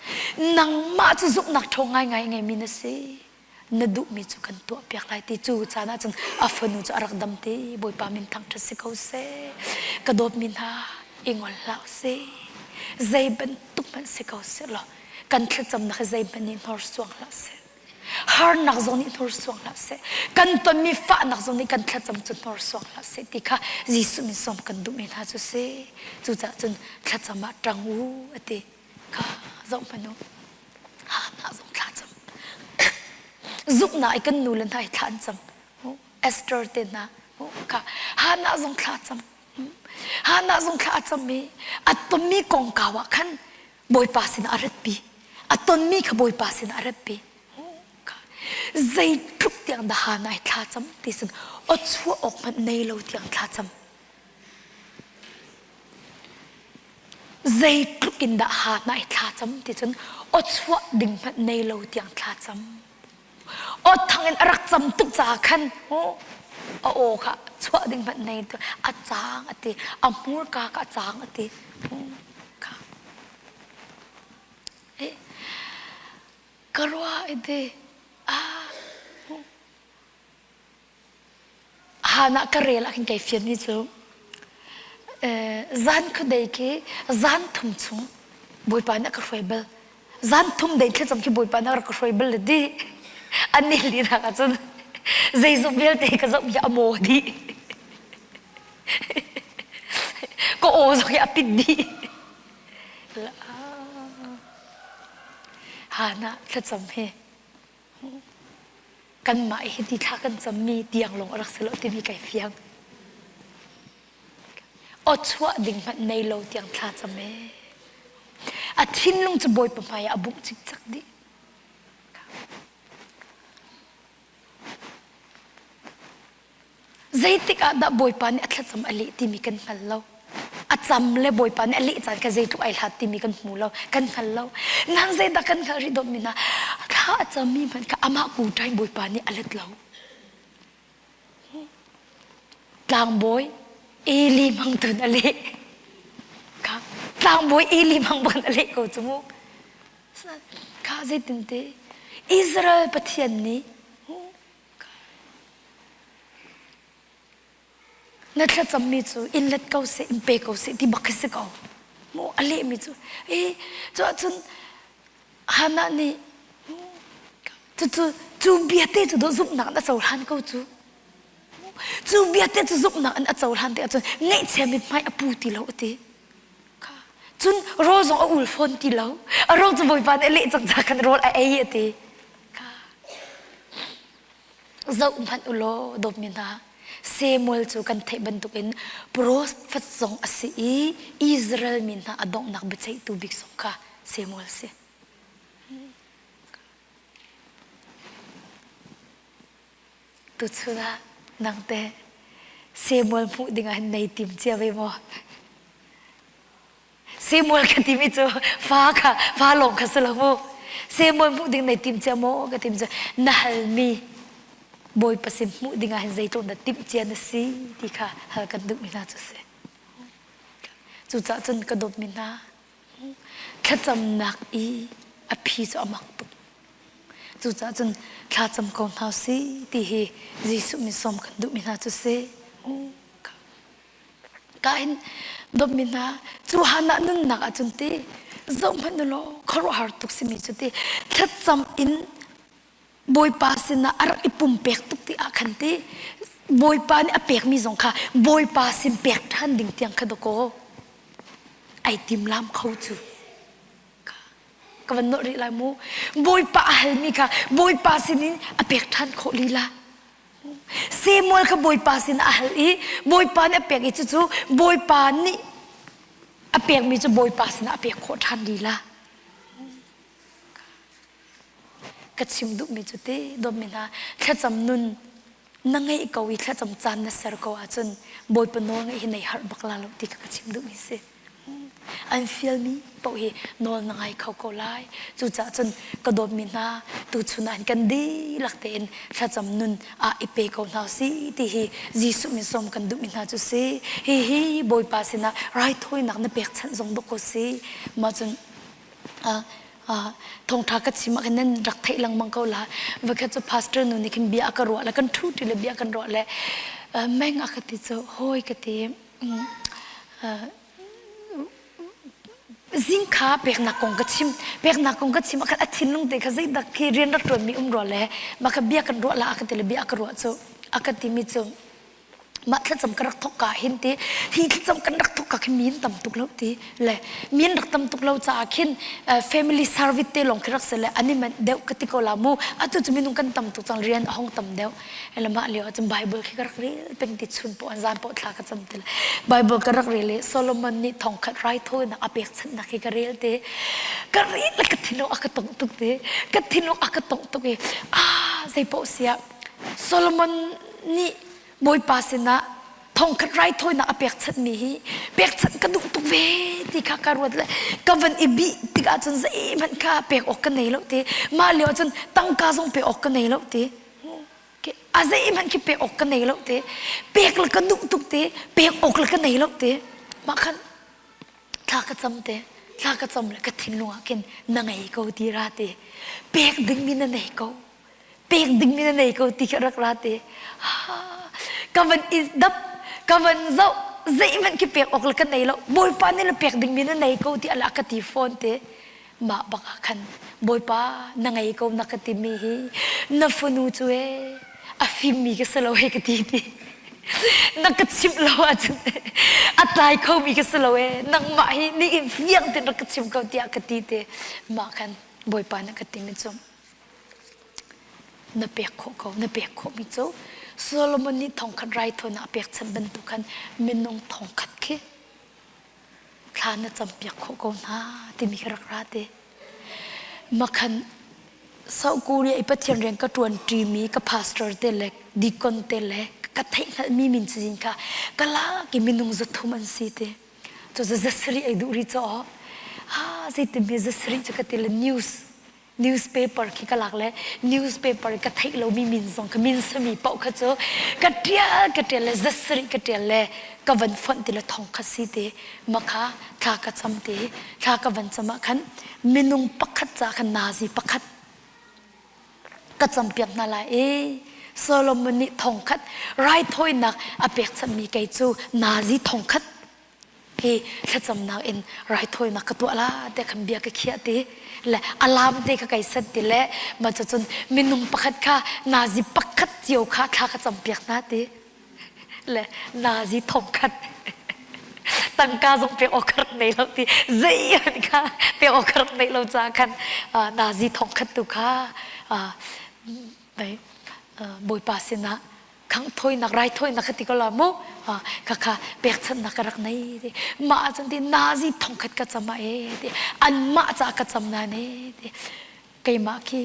Nangmah cu zumhnak ṭhawng ngaingai ngeimi na si. Na duhmi cu kan tuahpiak lai ti cu caan ah cun a fanu cu a rak dam te. Bawipa min thangṭhat si ko seh. Ka dawtmi hna, i ngol hlah usih. Zei bantuk hmanh si ko seh law kan thlacamnak hi zeihmanh nih hnorsuang hlah seh. Harnak zong nih hnorsuang hlah seh. Kan tonmi fahnak zong nih kan thlacam cu hnorsuang hlah seh ti kha Jesuh min sawm kan duhmi hna cu si. Cucaah cun thlacam ah ṭang u a ti kha zoh hmanh u. Hannah zong thlacam. Zumhnak i kan nu le hna hi thla an cam. Esther te hna kha Hannah zong thla cam. Hannah zong thla a cam i a tonmi kongkau ah khan Bawipa sinah a ratpi. A tonmi kha Bawipa sinah a ratpi. Zeitluk tiang dah Hannah hi thla cam ti sin aw chuah awk hmanh nei lo tiang thla cam. Zeitluk in dah Hannah hi thla cam ti cun aw chuah ding hmanh nei lo tiang thla cam. Aw thang in a rak cam tuk caah khan a aw kha chuah ding hmanh nei tu a caang a ti a hmurka kha a caang a ti. Kha. Ka ruah i ti ah Hana ka rel ah khin kai fianmi cu zan khuadei khi zan thum chung Bawipa nih a ka hruai bal. Zan thum dei thlacam khi Bawipa nih a rak ka hruai bal le di. An ni linak ahcun zeizong vialte ka zoh hi a maw dih. Ka aw zong hi a pit dih. Hana thlacam hi kanmah i hiti thla kan cammi tiang lawng a rak si lo timi kai fiang. Aw chuah ding hmanh nei lo tiang thla cam ee. A thinlung cu Bawipa hmai ah a bungh cikcek dih. Zeitik ah dah Bawipa nih a thlacam a leh timi kan hngal lo. A cam le Bawipa nih a leh caan kha zeitluk ai hlat timi kan hmu lo, kan hngal lo. Nang zeidah kan hngalh rih dawtmi hna? Thla a cammi hmanh kha amah kuṭa in Bawipa nih a let lo. Tlangbawi Eli mang tun a leh. Kha tlangbawi Eli mang bang a leh ko cu mu. Kha zeitinte Israel Pathian nih Na thlacammi cu in let ko seh, in pe ko seh ti bak khi si ko. Mu a lehmi cu. E, cu ahcun Hannah nih cucu cu bia te cu dawh zumhnak na cohlan ko cu. Cu bia te cu zumhnak in a cohlan tikah cun ngaihchia mithmai a pu ti lo a ti. Cun rawl zong a ul fawn ti lo. A rawl cu Bawipa nih a leh cang ca khan rawl a ei a ti. Zoh hmanh u law dawtmi hna, Samuel cu kan theih bantukin profet zong a si i Israel mi hna a donghnak biaceihtu bik zong kha Samuel si. Tuchun ah nang teh Samuel hmuh dingah hin nei tim cia ve maw? Samuel ka timi cu fa kha fa lawng kha si lo mu. Samuel hmuh ding nei tim cia maw ka tim cu na halmi Bawipa sin hmuh dingah hin zeitluk dah timh cia na si ti kha hal kan duhmi hna cu si. Cucaah cun ka dawtmi hna thlacamnak i a phi cu a mak tuk. Cucaah cun thlacam ko hna si ti hi Jesuh min sawm kan duhmi hna cu si. Ka in dawtmi hna cu Hannah nunnak ahcun ti zohhmanh u law khuaruahhar tuk simi cu ti thlacam in Bawipa sinah a rak i pumpek tuk ti ah khan ti Bawipa nih a pekmi zong kha Bawipa sin pek ṭhan ding tiang kha dawkaw ai timlam kho cu. Ka van nolh rih lai mu. Bawipa a halmi kha Bawipa sinin a pek ṭhan khawh lila. Samuel kha Bawipa sin a hal i Bawipa nih a pek i cucu Bawipa nih a pekmi cu Bawipa sinah a pek khawh ṭhan lila. Ka chim duhmi cu ti dawtmi hna thlacam nun na ngeih ko i thlacam caan na ser ko ahcun Bawipa nawl ngeih hi nei harh bak la lo ti kha ka chim duhmi si. An fialmi paoh hi nawl na ngai kho ko lai. Cucaah cun ka dawtmi hna tuchun ah kan dihlak tein thlacam nun ah i pe ko hna si ti hi Jesuh min sawm kan duhmi hna cu si. Hihi Bawipa sinah raithawinak na pekchanh zong dawk ko si. Mah cun thawngṭha ka chim ah khin nan rak theih lengmang ko la. Voikhat cu pastor nu nih khin bia a ka ruah le kan ṭhu ṭi le bia kan ruah le meng a ka ti cu hawi ka ti zingkha peknak kong ka chim peknak kong ka chim a a thinlung te kha zeidak khi rian rak ṭuanmi um rua le mah kha bia kan ruah la a ka ti le bia a ka ruah cu a ka timi cu mah thlacam ka rak thawk ka hin ti hi thlacam kan rak thawk ka khi min tam tuk lo ti le min rak tam tuk lo caah khin family service te lawng khi rak si le ani man deuh ka ti ko la mu atu cu minung kan tam tuk cang rian a hong tam deuh ele mah lio ahcun Bible khi ka rak rel peng ti chun poh an zan poh thla ka cam ti le Bible ka rak rel i Solomon nih thongkhat raithawinak a pekchanhnak hi ka rel te ka rel le ka thinlung a ka tongh tuk te ka thinlung a ka tongh tuk i ah zei poh siah Solomon nih Bawipa sinah thongkhat raithawinak a pekchanhmi hi pekchanh ka duh tuk ve ti kha ka ruat le ka van i bih tikah cun zeihmanh kha pek awk ka nei lo ti mah lio ahcun tangka zong pek awk ka nei lo ti a zeihmanh khi pek awk ka nei lo ti pek le ka duh tuk ti pek awk le ka nei lo ti mah khan thla ka cam te thla ka cam le ka thinlung ah khin na ngei ko ti ra ti pek dingmi na nei ko pek dingmi na nei ko ti kha rak ra te ka van i dap ka van zoh zeihmanh khi pek awk le ka nei lo bawipa nih le pek dingmi na nei ko ti ala ka ti fawn te mah bak ah khan bawipa na ngei ko na ka timi hi na fanu cu e a fimmi ka si lo he ka ti ti na ka chimh lo ahcun a tlai khomi ka si lo e nangmah hi ni in fiang ten rak ka chim ko tiah ka ti te mah khan bawipa na ka timi cu na pek khawh ko na pek khawhmi cu Solomon nih thongkhat raithawinak a pekchanh bantuk khan minung thongkhat khi thla na campiak khawh ko hna timi khi rak ra te makhan South Korea i Pathian rian ka ṭuan ṭimi ka pastor te le deacon te le ka theihhngalhmi min cazin kha ka lak i minung 300 an si te cu zasarih ei duh ri caw ha zeitin zasarih cu ka ti le news newspaper khi ka lak le newspaper ka theih lomi min zong ka min sami paoh kha cu ka ṭial ka ṭial le zasarih ka ṭial le ka van fonh ti le thong kha si te makha thla ka cam te thla ka van cam ah khan minung pakhat ca khan nazi pakhat ka campiak hna lai i Solomon nih thongkhat raithawinak a pekchanhmi kei cu nazi thongkhat hi thlacamnak in raithawinak ka tuah la tiah khan bia ka khiah ti le alarm te kha kai set ti le mah cucun minung pakhat kha nazi pakhat cio kha thla ka campiak hna ti. Le nazi thong khat tangka zong pek awk rak nei lo ti zei an kha pek awk rak nei lo ca khan nazi thong khat tu kha Bawipa sinah khangh thawinak raithawinak kha ti ko la mu kha kha pekchanhnak ka rak nei ti mah ahcun ti nazi thongkhat ka cam ah e ti anmah caah ka cam na ne ti keimah khi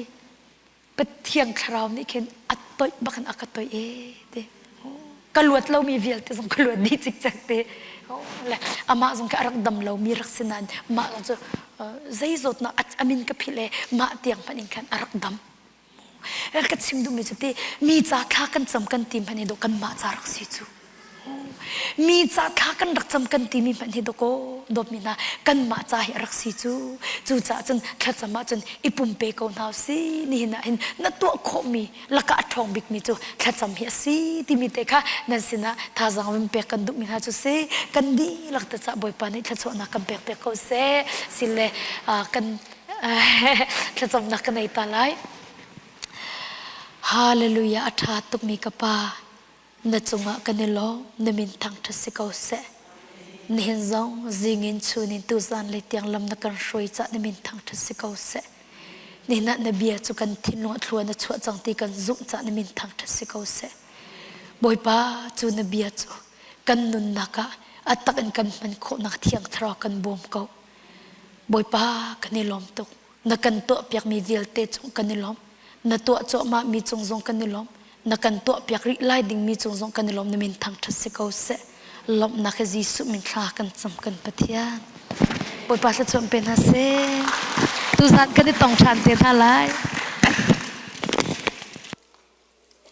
Pathian thlarau nih khin a toih bakin a ka toih e ti ka luat lomi vialte zong ka luat dih cikcek te le amah zong khi a rak dam lomi rak si nain mah zong cu zei zawtnak a min ka philh e mah tiang hmanh in khan a rak dam. Ka chim duhmi cu ti mi ca thla kan cam kan ti hmanh hi dawh kanmah ca rak si cu. Mi ca thla kan rak cam kan timi hmanh hi dawkaw dawtmi hna kanmah ca hi a rak si cu. Cucaah cun thlacam ahcun i pumpe ko hna usih. Nihin ah hin na tuah khawhmi lakah a ṭhawng bikmi cu thlacam hi a si timi te kha nan sinah thazaang vun pek kan duhmi hna cu si. Kan dihlak te cah Bawipa nih thluachuahnak kan pek piak ko seh. Sile kan Thlacamnak ka nei ta lai. Hallelujah a ṭha tukmi ka Pa na cungah kan i lawm na min thangṭhat si ko seh. Nihin zong zingin chunin tuzan lei tiang lam na kan hruai cah na min thangṭhat si ko seh. Nihin ah na bia cu kan thinlung ah thlua na chuah cang ti kan zumh cah na min thangṭhat si ko seh. Bawipa cu na bia cu kan nunnak ah a tak in kan hman khawhnak thiang thlarau kan bawm ko. Bawipa kan i lawm tuk. Na kan tuahpiakmi vialte cung kan i lawm. Na tuah cuahmahmi cung zong kan i lawm. Na kan tuahpiak rih lai dingmi cung zong kan i lawm. Na min thangṭhat si ko seh. Lawmhnak he Jesuh min thla kan cam kan Pathian. Bawipa thluachuah pe hna seh. Tuzan kan i tong ṭhan te hna lai.